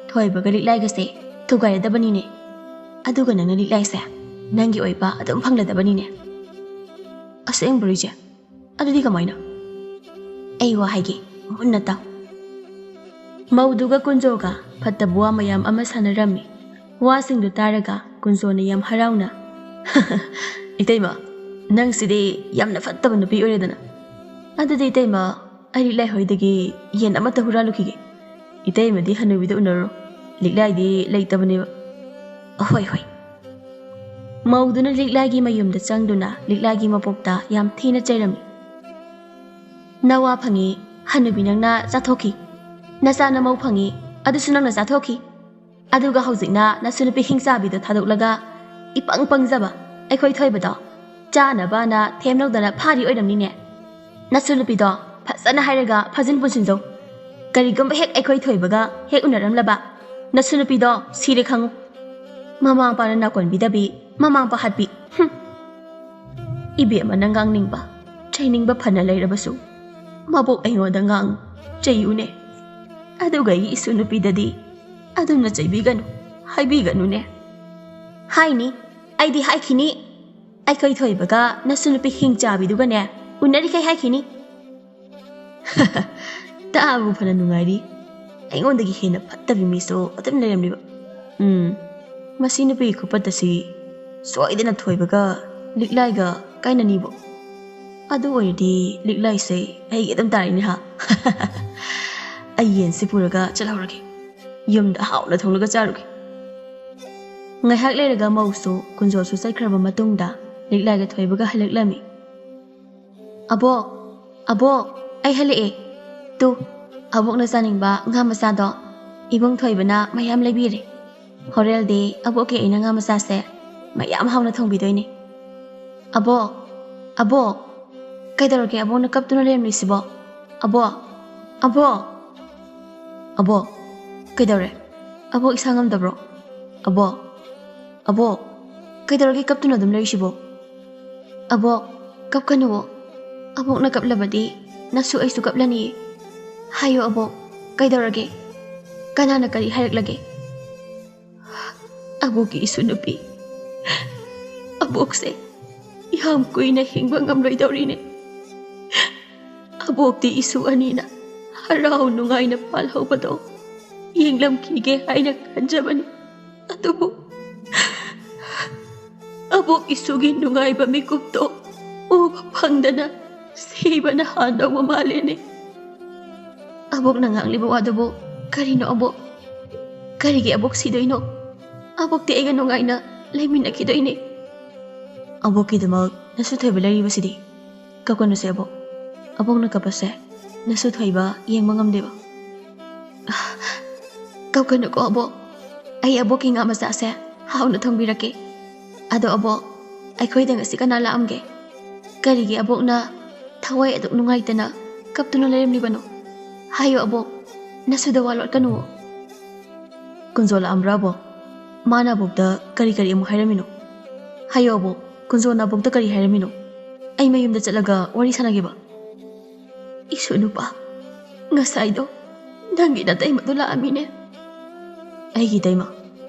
ꯊꯣꯏꯕꯒ ꯂꯤꯛꯂꯥꯏꯒꯁꯦ ꯊꯨꯒꯥꯏꯔꯗꯕꯅꯤꯅꯦ꯫ ꯑꯗꯨꯒ ꯅꯪꯅ ꯂꯤꯛꯂꯥꯏꯁꯦ ꯅꯪꯒꯤ ꯑꯣꯏꯕ ꯑꯗꯨꯝ ꯐꯪꯂꯗꯕꯅꯤꯅꯦ꯫ ꯑꯁꯦꯡꯕꯔꯣ ꯏꯆꯦ? ꯑꯗꯨꯗꯤ ꯀꯃꯥꯏꯅ? ꯑꯩ ꯋꯥ ꯍꯥꯏꯒꯦ, ꯃꯨꯟꯅ ꯇꯥꯎ꯫ ꯃꯧꯗꯨꯒ ꯀꯨꯟꯖꯣꯒ ꯐꯠꯇꯕ ꯋꯥ ꯃꯌꯥꯝ ꯑꯃ ꯁꯥꯟꯅꯔꯝꯃꯤ꯫ ꯋꯥꯁꯤꯡꯗꯨ ꯇꯥꯔꯒ ꯀꯨꯟꯖꯣꯅ ꯌꯥꯝ ꯍꯔꯥꯎꯅ, "ꯏꯇꯩꯃ, ꯅꯪꯁꯤꯗꯤ ꯌꯥꯝꯅ ꯐꯠꯇꯕ ꯅꯨꯄꯤ ꯑꯣꯏꯔꯦꯗꯅ꯫ ꯑꯗꯨꯗꯤ ꯏꯇꯩꯃ, ꯑꯩ ꯂꯤꯛꯂꯥꯏ ꯍꯣꯏꯗꯒꯤ ꯌꯦꯟ ꯑꯃꯠꯇ ꯍꯨꯔꯥꯜꯂꯨꯈꯤꯒꯦ꯫ ꯏꯇꯩꯃꯗꯤ ꯍꯅꯨꯕꯤꯗ ꯎꯅꯔꯨꯔꯣ꯫ ꯂꯤꯛꯂꯥꯏꯗꯤ ꯂꯩꯇꯕꯅꯦꯕ꯫" "ꯍꯣꯏ, ꯍꯣꯏ꯫" ꯃꯧꯗꯨꯅ ꯂꯤꯛꯂꯥꯏꯒꯤ ꯃꯌꯨꯝꯗ ꯆꯪꯗꯨꯅ ꯂꯤꯛꯂꯥꯏꯒꯤ ꯃꯄꯣꯛꯇ ꯌꯥꯝ ꯊꯤꯅ ꯆꯩꯔꯝꯃꯤ꯫ "ꯅꯋꯥ ꯐꯪꯉꯤ, ꯍꯅꯨꯕꯤ ꯅꯪꯅ ꯆꯥꯊꯣꯛꯈꯤ꯫ ꯅꯆꯥ ꯅꯃꯧ ꯐꯪꯉꯤ, ꯑꯗꯨꯁꯨ ꯅꯪꯅ ꯆꯥꯊꯣꯛꯈꯤ꯫ ꯑꯗꯨꯒ ꯍꯧꯖꯤꯛꯅ ꯅꯁꯨ ꯅꯨꯄꯤ ꯍꯤꯡꯆꯥꯕꯤꯗꯣ ꯊꯥꯗꯣꯛꯂꯒ ꯏꯄꯪ ꯄꯪꯖꯕ ꯑꯩꯈꯣꯏ ꯊꯣꯏꯕꯗꯣ ꯆꯥꯅꯕꯅ ꯊꯦꯝꯂꯧꯗꯅ ꯐꯥꯔꯤ ꯑꯣꯏꯔꯝꯅꯤꯅꯦ꯫ ꯅꯁꯨ ꯅꯨꯄꯤꯗꯣ ꯐꯖꯅ ꯍꯥꯏꯔꯒ ꯐꯥꯖꯤꯟ ꯄꯨꯟꯁꯤꯟꯖꯧ꯫ ꯀꯔꯤꯒꯨꯝꯕ ꯍꯦꯛ ꯑꯩꯈꯣꯏ ꯊꯣꯏꯕꯒ ꯍꯦꯛ ꯎꯅꯔꯝꯂꯕ, ꯅꯁꯨ ꯅꯨꯄꯤꯗꯣ ꯁꯤꯔꯦ ꯈꯪꯉꯨ꯫" ꯃꯃꯥ ꯃꯄꯥꯅ ꯅꯥꯀꯣꯟꯕꯤꯗꯕꯤ, ꯃꯃꯥ ꯃꯄꯥ ꯍꯥꯠꯄꯤ꯫ ꯍꯨꯝ꯫ ꯏꯕꯦꯝꯃ, ꯅꯪ ꯉꯥꯡꯅꯤꯡꯕ, ꯆꯩꯅꯤꯡꯕ ꯐꯅ ꯂꯩꯔꯕꯁꯨ, ꯃꯕꯣꯛ ꯑꯩꯉꯣꯟꯗ ꯉꯥꯡ ꯆꯩꯌꯨꯅꯦ꯫ ꯑꯗꯨꯒ ꯑꯩꯒꯤ ꯏꯁꯨ ꯅꯨꯄꯤꯗꯗꯤ ꯑꯗꯨꯝꯅ ꯆꯩꯕꯤꯒꯅꯨ, ꯍꯥꯏꯕꯤꯒꯅꯨꯅꯦ꯫ ꯍꯥꯏꯅꯤ, ꯑꯩꯗꯤ ꯍꯥꯏꯈꯤꯅꯤ꯫ ꯑꯩꯈꯣꯏ ꯊꯣꯏꯕꯒ ꯅꯁꯨ ꯅꯨꯄꯤ ꯍꯤꯡꯆꯥꯕꯤꯗꯨꯒꯅꯦ ꯎꯅꯔꯤꯈꯩ ꯍꯥꯏꯈꯤꯅꯤ꯫ ꯇꯥꯕꯕꯨ ꯐꯅ ꯅꯨꯡꯉꯥꯏꯔꯤ꯫ ꯑꯩꯉꯣꯟꯗꯒꯤ ꯍꯦꯟꯅ ꯐꯠꯇꯕꯤ ꯃꯤꯁꯨ ꯑꯗꯨꯝ ꯂꯩꯔꯝꯂꯤꯕ꯫ ꯎꯝ, ꯃꯁꯤ ꯅꯨꯄꯤꯒꯤ ꯈꯨꯄꯠ ꯑꯁꯤ ꯁꯣꯏꯗꯅ ꯊꯣꯏꯕꯒ ꯂꯤꯛꯂꯥꯏꯒ ꯀꯥꯏꯅꯅꯤꯕꯣ꯫ ꯑꯗꯨ ꯑꯣꯏꯔꯗꯤ ꯂꯤꯛꯂꯥꯏꯁꯦ ꯑꯩꯒꯤ ꯑꯗꯨꯝ ꯇꯥꯔꯦꯅꯦ ꯍꯥ꯫ ꯑꯩ ꯌꯦꯟꯁꯤ ꯄꯨꯔꯒ ꯆꯠꯍꯧꯔꯒꯦ꯫ ꯌꯨꯝꯗ ꯍꯥꯎꯅ ꯊꯣꯡꯂꯒ ꯆꯥꯔꯨꯒꯦ꯫ ꯉꯥꯏꯍꯥꯛ ꯂꯩꯔꯒ ꯃꯧꯁꯨ ꯀꯨꯟꯖꯣꯜꯁꯨ ꯆꯠꯈ꯭ꯔꯕ ꯃꯇꯨꯡꯗ ꯂꯤꯛꯂꯥꯏꯒ ꯊꯣꯏꯕꯒ ꯍꯜꯂꯛꯂꯝꯃꯤ꯫ "ꯑꯕꯣꯛ, ꯑꯕꯣꯛ, ꯑꯩ ꯍꯜꯂꯛꯑꯦ꯫ ꯇꯨ, ꯑꯕꯣꯛꯅ ꯆꯥꯅꯤꯡꯕ ꯉꯥ ꯃꯆꯥꯗꯣ ꯏꯕꯨꯡ ꯊꯣꯏꯕꯅ ꯃꯌꯥꯝ ꯂꯩꯕꯤꯔꯦ꯫ ꯍꯣꯔꯦꯜꯗꯤ ꯑꯕꯣꯛꯀꯤ ꯑꯩꯅ ꯉꯥ ꯃꯆꯥꯁꯦ ꯃꯌꯥꯝ ꯍꯥꯎꯅ ꯊꯣꯡꯕꯤꯗꯣꯏꯅꯦ꯫" "ꯑꯕꯣꯛ, ꯑꯕꯣꯛ, ꯀꯩꯗꯧꯔꯒꯦ ꯑꯕꯣꯛꯅ ꯀꯞꯇꯨꯅ ꯂꯩꯔꯝꯂꯤꯁꯤꯕꯣ? ꯑꯕꯣꯛ, ꯑꯕꯣꯛ, ꯑꯕꯣꯛ, ꯀꯩꯗꯧꯔꯦ? ꯑꯕꯣꯛ ꯏꯁꯥ ꯉꯝꯗꯕ꯭ꯔꯣ? ꯑꯕꯣꯛ, ꯑꯕꯣꯛ, ꯀꯩꯗꯧꯔꯒꯦ ꯀꯞꯇꯨꯅ ꯑꯗꯨꯝ ꯂꯩꯔꯤꯁꯤꯕꯣ? ꯑꯕꯣꯛ, ꯀꯞꯀꯅꯨꯋꯣ꯫ ꯑꯕꯣꯛꯅ ꯀꯞꯂꯕꯗꯤ ꯅꯁꯨ ꯑꯩꯁꯨ ꯀꯞꯂꯅꯤꯌꯦ꯫ ꯍꯥꯏꯌꯣ ꯑꯕꯣꯛ, ꯀꯩꯗꯧꯔꯒꯦ? ꯀꯅꯥꯅ ꯀꯔꯤ ꯍꯥꯏꯔꯛꯂꯒꯦ?" "ꯑꯕꯣꯛꯀꯤ ꯏꯁꯨ ꯅꯨꯄꯤ, ꯑꯕꯣꯛꯁꯦ ꯌꯥꯝ ꯀꯨꯏꯅ ꯍꯤꯡꯕ ꯉꯝꯂꯣꯏꯗꯧꯔꯤꯅꯦ꯫ ꯑꯕꯣꯛꯇꯤ ꯏꯁꯨ ꯑꯅꯤꯅ ꯍꯔꯥꯎ ꯅꯨꯡꯉꯥꯏꯅ ꯄꯥꯜꯍꯧꯕꯗꯣ ꯌꯦꯡꯂꯝꯈꯤꯒꯦ ꯍꯥꯏꯅ ꯈꯟꯖꯕꯅꯤ꯫ ꯑꯗꯨꯕꯨ" ꯑꯕꯣꯛ ꯏꯁꯨꯒꯤ ꯅꯨꯡꯉꯥꯏꯕ ꯃꯤꯀꯨꯞꯇꯣ ꯎꯕ ꯐꯪꯗꯅ ꯁꯤꯕꯅ ꯍꯥꯟꯗꯧꯕ ꯃꯥꯜꯂꯦꯅꯦ꯫ ꯑꯕꯣꯛꯅ ꯉꯥꯡꯂꯤꯕ ꯋꯥꯗꯨꯕꯨ ꯀꯔꯤꯅꯣ ꯑꯕꯣꯛ? ꯀꯔꯤꯒꯤ ꯑꯕꯣꯛ ꯁꯤꯗꯣꯏꯅꯣ? ꯑꯕꯣꯛꯇꯤ ꯑꯩꯒ ꯅꯨꯡꯉꯥꯏꯅ ꯂꯩꯃꯤꯟꯅꯈꯤꯗꯣꯏꯅꯦ꯫ ꯑꯕꯣꯛꯀꯤꯗꯃꯛ ꯅꯁꯨ ꯊꯣꯏꯕ ꯂꯩꯔꯤꯕꯁꯤꯗꯤ꯫ ꯀꯞꯀꯅꯨꯁꯦ ꯑꯕꯣꯛ꯫ ꯑꯕꯣꯛꯅ ꯀꯞꯄꯁꯦ ꯅꯁꯨ ꯊꯣꯏꯕ ꯌꯦꯡꯕ ꯉꯝꯗꯦꯕ꯫ ꯀꯞꯀꯅꯨꯀꯣ ꯑꯕꯣꯛ꯫ ꯑꯩ ꯑꯕꯣꯛꯀꯤ ꯉꯥ ꯃꯆꯥꯁꯦ ꯍꯥꯎꯅ ꯊꯣꯡꯕꯤꯔꯛꯀꯦ꯫ ꯑꯗꯣ ꯑꯕꯣꯛ, ꯑꯩꯈꯣꯏꯗ ꯉꯁꯤ ꯀꯅꯥ ꯂꯥꯛꯑꯝꯒꯦ? ꯀꯔꯤꯒꯤ ꯑꯕꯣꯛꯅ ꯊꯋꯥꯏ ꯑꯗꯨꯛ ꯅꯨꯡꯉꯥꯏꯇꯅ ꯀꯞꯇꯨꯅ ꯂꯩꯔꯝꯂꯤꯕꯅꯣ? ꯍꯥꯏꯌꯣ ꯑꯕꯣꯛ, ꯅꯁꯨꯗ ꯋꯥ ꯂꯣꯠꯀꯅꯨꯋꯣ꯫ ꯀꯨꯟꯖꯣ ꯂꯥꯛꯑꯝꯕ꯭ꯔꯥ ꯑꯕꯣꯛ? ꯃꯥꯅ ꯑꯕꯣꯛꯇ ꯀꯔꯤ ꯀꯔꯤ ꯑꯃꯨꯛ ꯍꯥꯏꯔꯝꯃꯤꯅꯣ? ꯍꯥꯏꯌꯣ ꯑꯕꯣꯛ, ꯀꯨꯟꯖꯣꯅ ꯑꯕꯣꯛꯇ ꯀꯔꯤ ꯍꯥꯏꯔꯝꯃꯤꯅꯣ? ꯑꯩ ꯃꯌꯨꯝꯗ ꯆꯠꯂꯒ ꯋꯥꯔꯤ ꯁꯥꯟꯅꯒꯦꯕ꯫ ꯏꯁꯨ ꯅꯨꯄꯥ, ꯉꯁꯥꯏꯗꯣ ꯅꯪꯒꯤ ꯅꯇꯩꯃꯗꯣ ꯂꯥꯛꯑꯝꯃꯤꯅꯦ꯫ ꯑꯩꯒꯤ ꯏꯇꯩꯃ?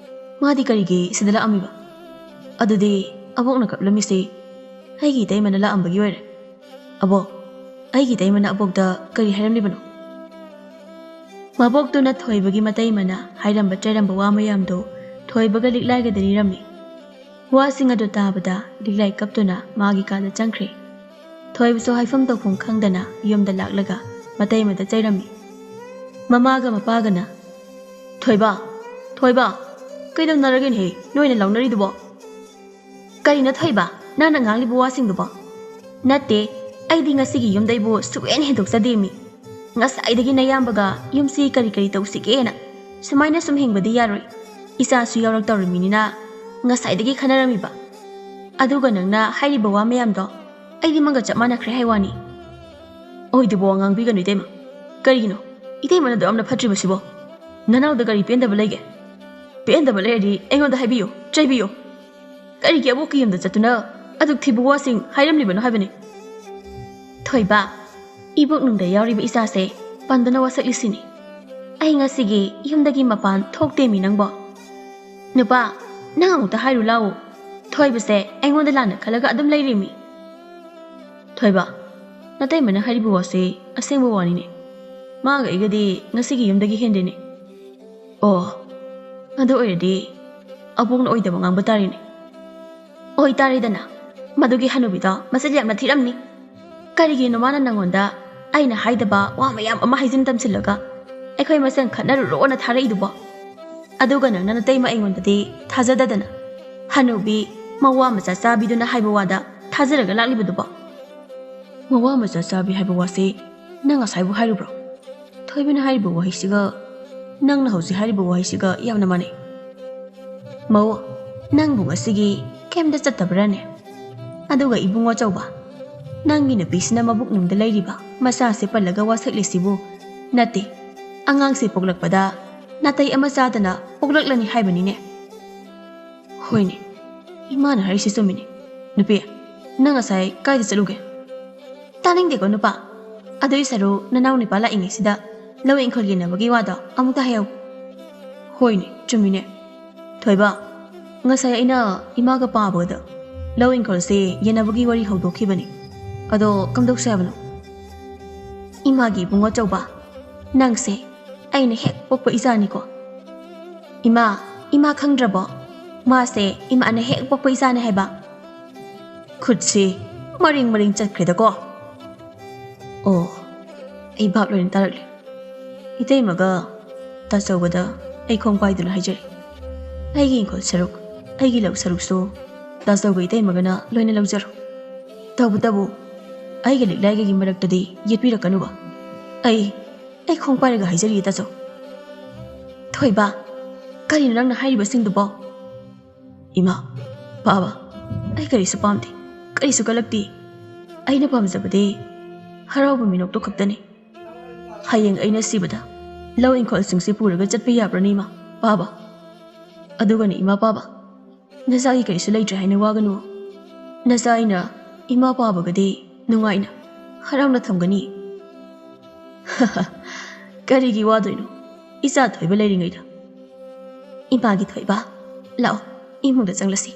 ꯃꯥꯗꯤ ꯀꯔꯤꯒꯤ ꯁꯤꯗ ꯂꯥꯛꯑꯝꯃꯤꯕ? ꯑꯗꯨꯗꯤ ꯑꯕꯣꯛꯅ ꯀꯞꯂꯝꯃꯤꯁꯤ ꯑꯩꯒꯤ ꯏꯇꯩꯃꯅ ꯂꯥꯛꯑꯝꯕꯒꯤ ꯑꯣꯏꯔꯦ꯫ ꯑꯕꯣꯛ, ꯑꯩꯒꯤ ꯏꯇꯩꯃꯅ ꯑꯕꯣꯛꯇ ꯀꯔꯤ ꯍꯥꯏꯔꯝꯂꯤꯕꯅꯣ? ꯃꯕꯣꯛꯇꯨꯅ ꯊꯣꯏꯕꯒꯤ ꯃꯇꯩꯃꯅ ꯍꯥꯏꯔꯝꯕ ꯆꯩꯔꯝꯕ ꯋꯥ ꯃꯌꯥꯝꯗꯨ ꯊꯣꯏꯕꯒ ꯂꯤꯛꯂꯥꯏꯒꯗ ꯂꯤꯔꯝꯃꯤ꯫ ꯋꯥꯁꯤꯡ ꯑꯗꯨ ꯇꯥꯕꯗ ꯂꯤꯛꯂꯥꯏ ꯀꯞꯇꯨꯅ ꯃꯥꯒꯤ ꯀꯥꯗ ꯆꯪꯈ꯭ꯔꯦ꯫ ꯊꯣꯏꯕꯁꯨ ꯍꯥꯏꯐꯝ ꯇꯧꯐꯝ ꯈꯪꯗꯅ ꯌꯨꯝꯗ ꯂꯥꯛꯂꯒ ꯃꯇꯩꯃꯗ ꯆꯩꯔꯝꯃꯤ꯫ ꯃꯃꯥꯒ ꯃꯄꯥꯒꯅ, "ꯊꯣꯏꯕ, ꯊꯣꯏꯕ, ꯀꯩꯗꯧꯅꯔꯒꯦꯅꯦꯍꯦ ꯅꯣꯏꯅ ꯂꯥꯎꯅꯔꯤꯗꯨꯕꯣ?" "ꯀꯔꯤꯅꯣ ꯊꯣꯏꯕ, ꯅꯪꯅ ꯉꯥꯡꯂꯤꯕ ꯋꯥꯁꯤꯡꯗꯨꯕꯣ?" "ꯅꯠꯇꯦ, ꯑꯩꯗꯤ ꯉꯁꯤꯒꯤ ꯌꯨꯝꯗꯩꯕꯨ ꯁꯨꯛꯍꯦꯟ ꯍꯦꯟꯗꯣꯛꯆꯗꯦꯃꯤ꯫ ꯉꯁꯥꯏꯗꯒꯤ ꯅꯌꯥꯝꯕꯒ ꯌꯨꯝꯁꯤ ꯀꯔꯤ ꯀꯔꯤ ꯇꯧꯁꯤꯒꯦꯅ ꯁꯨꯃꯥꯏꯅ ꯁꯨꯝ ꯍꯤꯡꯕꯗꯤ ꯌꯥꯔꯣꯏ꯫ ꯏꯆꯥꯁꯨ ꯌꯥꯎꯔꯛꯇꯧꯔꯤꯃꯤꯅꯤꯅ ꯉꯁꯥꯏꯗꯒꯤ ꯈꯟꯅꯔꯝꯃꯤꯕ꯫ ꯑꯗꯨꯒ ꯅꯪꯅ ꯍꯥꯏꯔꯤꯕ ꯋꯥ ꯃꯌꯥꯝꯗꯣ ꯑꯩꯗꯤ ꯃꯪꯒ ꯆꯞ ꯃꯥꯟꯅꯈ꯭ꯔꯦ ꯍꯥꯏ ꯋꯥꯅꯤ꯫" "ꯑꯣꯏꯗꯕ ꯋꯥ ꯉꯥꯡꯕꯤꯒꯅꯨ ꯏꯇꯩꯃ꯫ ꯀꯔꯤꯒꯤꯅꯣ ꯏꯇꯩꯃꯅ ꯑꯗꯨ ꯌꯥꯝꯅ ꯐꯠꯇ꯭ꯔꯤꯕꯁꯤꯕꯣ? ꯅꯅꯥꯎꯗ ꯀꯔꯤ ꯄꯦꯟꯗꯕ ꯂꯩꯒꯦ? ꯄꯦꯟꯗꯕ ꯂꯩꯔꯗꯤ ꯑꯩꯉꯣꯟꯗ ꯍꯥꯏꯕꯤꯌꯨ, ꯆꯩꯕꯤꯌꯨ꯫ ꯀꯔꯤꯒꯤ ꯑꯕꯣꯛꯀꯤ ꯌꯨꯝꯗ ꯆꯠꯇꯨꯅ ꯑꯗꯨꯛ ꯊꯤꯕ ꯋꯥꯁꯤꯡ ꯍꯥꯏꯔꯝꯂꯤꯕꯅꯣ ꯍꯥꯏꯕꯅꯤ?" "ꯊꯣꯏꯕ, ꯏꯕꯣꯛꯅꯨꯡꯗ ꯌꯥꯎꯔꯤꯕ ꯏꯆꯥꯁꯦ ꯄꯟꯗꯨꯅ ꯋꯥꯁꯛꯂꯤꯁꯤꯅꯤ꯫ ꯑꯩ ꯉꯁꯤꯒꯤ ꯌꯨꯝꯗꯒꯤ ꯃꯄꯥꯟ ꯊꯣꯛꯇꯦꯃꯤ ꯅꯪꯕꯣ꯫ ꯅꯨꯄꯥ, ꯅꯪ ꯑꯃꯨꯛꯇ ꯍꯥꯏꯔꯨ ꯂꯥꯛꯎ꯫ ꯊꯣꯏꯕꯁꯦ ꯑꯩꯉꯣꯟꯗ ꯂꯥꯟꯅ ꯈꯜꯂꯒ ꯑꯗꯨꯝ ꯂꯩꯔꯤꯃꯤ꯫" "ꯊꯣꯏꯕ, ꯅꯇꯩꯃꯅ ꯍꯥꯏꯔꯤꯕ ꯋꯥꯁꯤ ꯑꯁꯦꯡꯕ ꯋꯥꯅꯤꯅꯦ꯫ ꯃꯥꯒ ꯑꯩꯒꯗꯤ ꯉꯁꯤꯒꯤ ꯌꯨꯝꯗꯒꯤ ꯍꯦꯟꯗꯦꯅꯦ꯫ ꯑꯣ, ꯑꯗꯨ ꯑꯣꯏꯔꯗꯤ ꯑꯕꯣꯛꯅ ꯑꯣꯏꯗꯕ ꯉꯥꯡꯕ ꯇꯥꯔꯦꯅꯦ꯫" ꯑꯣꯏꯇꯥꯔꯦꯗꯅ, ꯃꯗꯨꯒꯤ ꯍꯅꯨꯕꯤꯗꯣ ꯃꯆꯤꯟ ꯌꯥꯝꯅ ꯊꯤꯔꯝꯅꯤ꯫ ꯀꯔꯤꯒꯤꯅꯣ ꯃꯥꯅ ꯅꯪꯉꯣꯟꯗ ꯑꯩꯅ ꯍꯥꯏꯗꯕ ꯋꯥ ꯃꯌꯥꯝ ꯑꯃ ꯍꯥꯏꯖꯤꯟ ꯇꯝꯁꯤꯜꯂꯒ ꯑꯩꯈꯣꯏ ꯃꯁꯦꯟ ꯈꯠꯅꯔꯨꯔꯣꯅ ꯊꯥꯔꯛꯏꯗꯨꯕꯣ? ꯑꯗꯨꯒ ꯅꯪꯅ ꯅꯇꯩꯃ ꯑꯩꯉꯣꯟꯗꯗꯤ ꯊꯥꯖꯗꯗꯅ, ꯍꯅꯨꯕꯤ ꯃꯋꯥ ꯃꯆꯥ ꯆꯥꯕꯤꯗꯨꯅ ꯍꯥꯏꯕ ꯋꯥꯗ ꯊꯥꯖꯔꯒ ꯂꯥꯛꯂꯤꯕꯗꯨꯕꯣ? ꯃꯋꯥ ꯃꯆꯥ ꯆꯥꯕꯤ ꯍꯥꯏꯕ ꯋꯥꯁꯤ ꯅꯪ ꯉꯁꯥꯏꯕꯨ ꯍꯥꯏꯔꯨꯕ꯭ꯔꯣ? ꯊꯣꯏꯕꯤꯅ ꯍꯥꯏꯔꯤꯕ ꯋꯥꯍꯩꯁꯤꯒ ꯅꯪꯅ ꯍꯧꯖꯤꯛ ꯍꯥꯏꯔꯤꯕ ꯋꯥꯍꯩꯁꯤꯒ ꯌꯥꯝꯅ ꯃꯥꯟꯅꯩ꯫ ꯃꯧ, ꯅꯪꯕꯨ ꯉꯁꯤꯒꯤ ꯀꯩꯝꯇ ꯆꯠꯇꯕ꯭ꯔꯥꯅꯦ? ꯑꯗꯨꯒ ꯏꯕꯨꯡꯉꯣ ꯑꯆꯧꯕ, ꯅꯪꯒꯤ ꯅꯨꯄꯤꯁꯤꯅ ꯃꯕꯨꯛꯅꯨꯡꯗ ꯂꯩꯔꯤꯕ ꯃꯆꯥꯁꯦ ꯄꯜꯂꯒ ꯋꯥ ꯁꯛꯂꯤꯁꯤꯕꯨ? ꯅꯠꯇꯦ, ꯑꯉꯥꯡꯁꯦ ꯄꯣꯛꯂꯛꯄꯗ ꯅꯥꯇꯩ ꯑꯃ ꯆꯥꯗꯅ ꯄꯣꯛꯂꯛꯂꯅꯤ ꯍꯥꯏꯕꯅꯤꯅꯦ꯫ ꯍꯣꯏꯅꯦ, ꯏꯃꯥꯅ ꯍꯥꯏꯔꯤꯁꯤ ꯆꯨꯝꯃꯤꯅꯦ꯫ ꯅꯨꯄꯤ, ꯅꯪ ꯉꯁꯥꯏ ꯀꯥꯏꯗ ꯆꯠꯂꯨꯒꯦ? ꯇꯥꯅꯤꯡꯗꯦꯀꯣ ꯅꯨꯄꯥ꯫ ꯑꯗꯨꯏ ꯁꯔꯨꯛ ꯅꯅꯥꯎ ꯅꯨꯄꯥ ꯂꯥꯛꯏꯉꯩꯁꯤꯗ ꯂꯧ ꯏꯪꯈꯣꯜ ꯌꯦꯟꯅꯕꯒꯤ ꯋꯥꯗꯣ ꯑꯃꯨꯛꯇ ꯍꯥꯏꯍꯧ꯫ ꯍꯣꯏꯅꯦ, ꯆꯨꯝꯃꯤꯅꯦ꯫ ꯊꯣꯏꯕ, ꯉꯁꯥꯏ ꯑꯩꯅ ꯏꯃꯥꯒ ꯄꯥꯕꯒꯗ ꯂꯧ ꯏꯪꯈꯣꯜꯁꯦ ꯌꯦꯟꯅꯕꯒꯤ ꯋꯥꯔꯤ ꯍꯧꯗꯣꯛꯈꯤꯕꯅꯤ꯫ ꯑꯗꯣ ꯀꯝꯗꯧꯁꯦ ꯍꯥꯏꯕꯅꯣ? ꯏꯃꯥꯒꯤ ꯏꯕꯨꯡꯉꯣ ꯑꯆꯧꯕ, ꯅꯪꯁꯦ ꯑꯩꯅ ꯍꯦꯛ ꯄꯣꯛꯄ ꯏꯆꯥꯅꯤꯀꯣ꯫ ꯏꯃꯥ, ꯏꯃꯥ ꯈꯪꯗ꯭ꯔꯕꯣ? ꯃꯥꯁꯦ ꯏꯃꯥꯅ ꯍꯦꯛ ꯄꯣꯛꯄ ꯏꯆꯥꯅꯦ ꯍꯥꯏꯕ꯫ ꯈꯨꯠꯁꯤ ꯃꯔꯤꯡ ꯃꯔꯤꯡ ꯆꯠꯈ꯭ꯔꯦꯗꯀꯣ꯫ ꯑꯣ, ꯑꯩ ꯚꯥꯞ ꯂꯣꯏꯅ ꯇꯥꯔꯛꯂꯦ꯫ ꯏꯇꯩꯃꯒ ꯇꯥꯆꯧꯕꯗ ꯑꯩ ꯈꯣꯡ ꯄꯥꯏꯗꯨꯅ ꯍꯥꯏꯖꯔꯤ꯫ ꯑꯩꯒꯤ ꯏꯪꯈꯣꯜ ꯁꯔꯨꯛ, ꯑꯩꯒꯤ ꯂꯧ ꯁꯔꯨꯛꯁꯨ ꯇꯥꯆꯧꯒ ꯏꯇꯩꯃꯒꯅ ꯂꯣꯏꯅ ꯂꯧꯖꯔꯣ꯫ ꯇꯧꯕꯇꯕꯨ ꯑꯩꯒ ꯂꯤꯛꯂꯥꯏꯒꯒꯤ ꯃꯔꯛꯇꯗꯤ ꯌꯦꯠꯄꯤꯔꯛꯀꯅꯨꯕ꯫ ꯑꯩ, ꯑꯩ ꯈꯣꯡ ꯄꯥꯏꯔꯒ ꯍꯥꯏꯖꯔꯤ ꯇꯥꯆꯧ꯫ ꯊꯣꯏꯕ, ꯀꯔꯤꯅꯣ ꯅꯪꯅ ꯍꯥꯏꯔꯤꯕꯁꯤꯡꯗꯨꯕꯣ? ꯏꯃꯥ, ꯄꯥꯕ, ꯑꯩ ꯀꯔꯤꯁꯨ ꯄꯥꯝꯗꯦ, ꯀꯔꯤꯁꯨ ꯀꯜꯂꯛꯇꯦ꯫ ꯑꯩꯅ ꯄꯥꯝꯖꯕꯗꯤ ꯍꯔꯥꯎꯕ ꯃꯤꯅꯣꯛꯇꯣ ꯈꯛꯇꯅꯤ꯫ ꯍꯌꯦꯡ ꯑꯩꯅ ꯁꯤꯕꯗ ꯂꯧ ꯏꯪꯈꯣꯜꯁꯤꯡꯁꯤ ꯄꯨꯔꯒ ꯆꯠꯄ ꯌꯥꯕ꯭ꯔꯅꯤ ꯏꯃꯥ, ꯄꯥꯕ? ꯑꯗꯨꯒꯅꯤ ꯏꯃꯥ, ꯄꯥꯕ, ꯅꯆꯥꯒꯤ ꯀꯔꯤꯁꯨ ꯂꯩꯇ꯭ꯔꯦ ꯍꯥꯏꯅ ꯋꯥꯒꯅꯨ꯫ ꯅꯆꯥ ꯑꯩꯅ ꯏꯃꯥ ꯄꯥꯕꯒꯗꯤ ꯅꯨꯡꯉꯥꯏꯅ, ꯍꯔꯥꯎꯅ ꯊꯝꯒꯅꯤ꯫ ꯀꯔꯤꯒꯤ ꯋꯥꯗꯣꯏꯅꯣ? ꯏꯆꯥ ꯊꯣꯏꯕ ꯂꯩꯔꯤꯉꯩꯗ꯫ ꯏꯃꯥꯒꯤ ꯊꯣꯏꯕ, ꯂꯥꯛꯑꯣ, ꯏꯃꯨꯡꯗ ꯆꯪꯂꯁꯤ꯫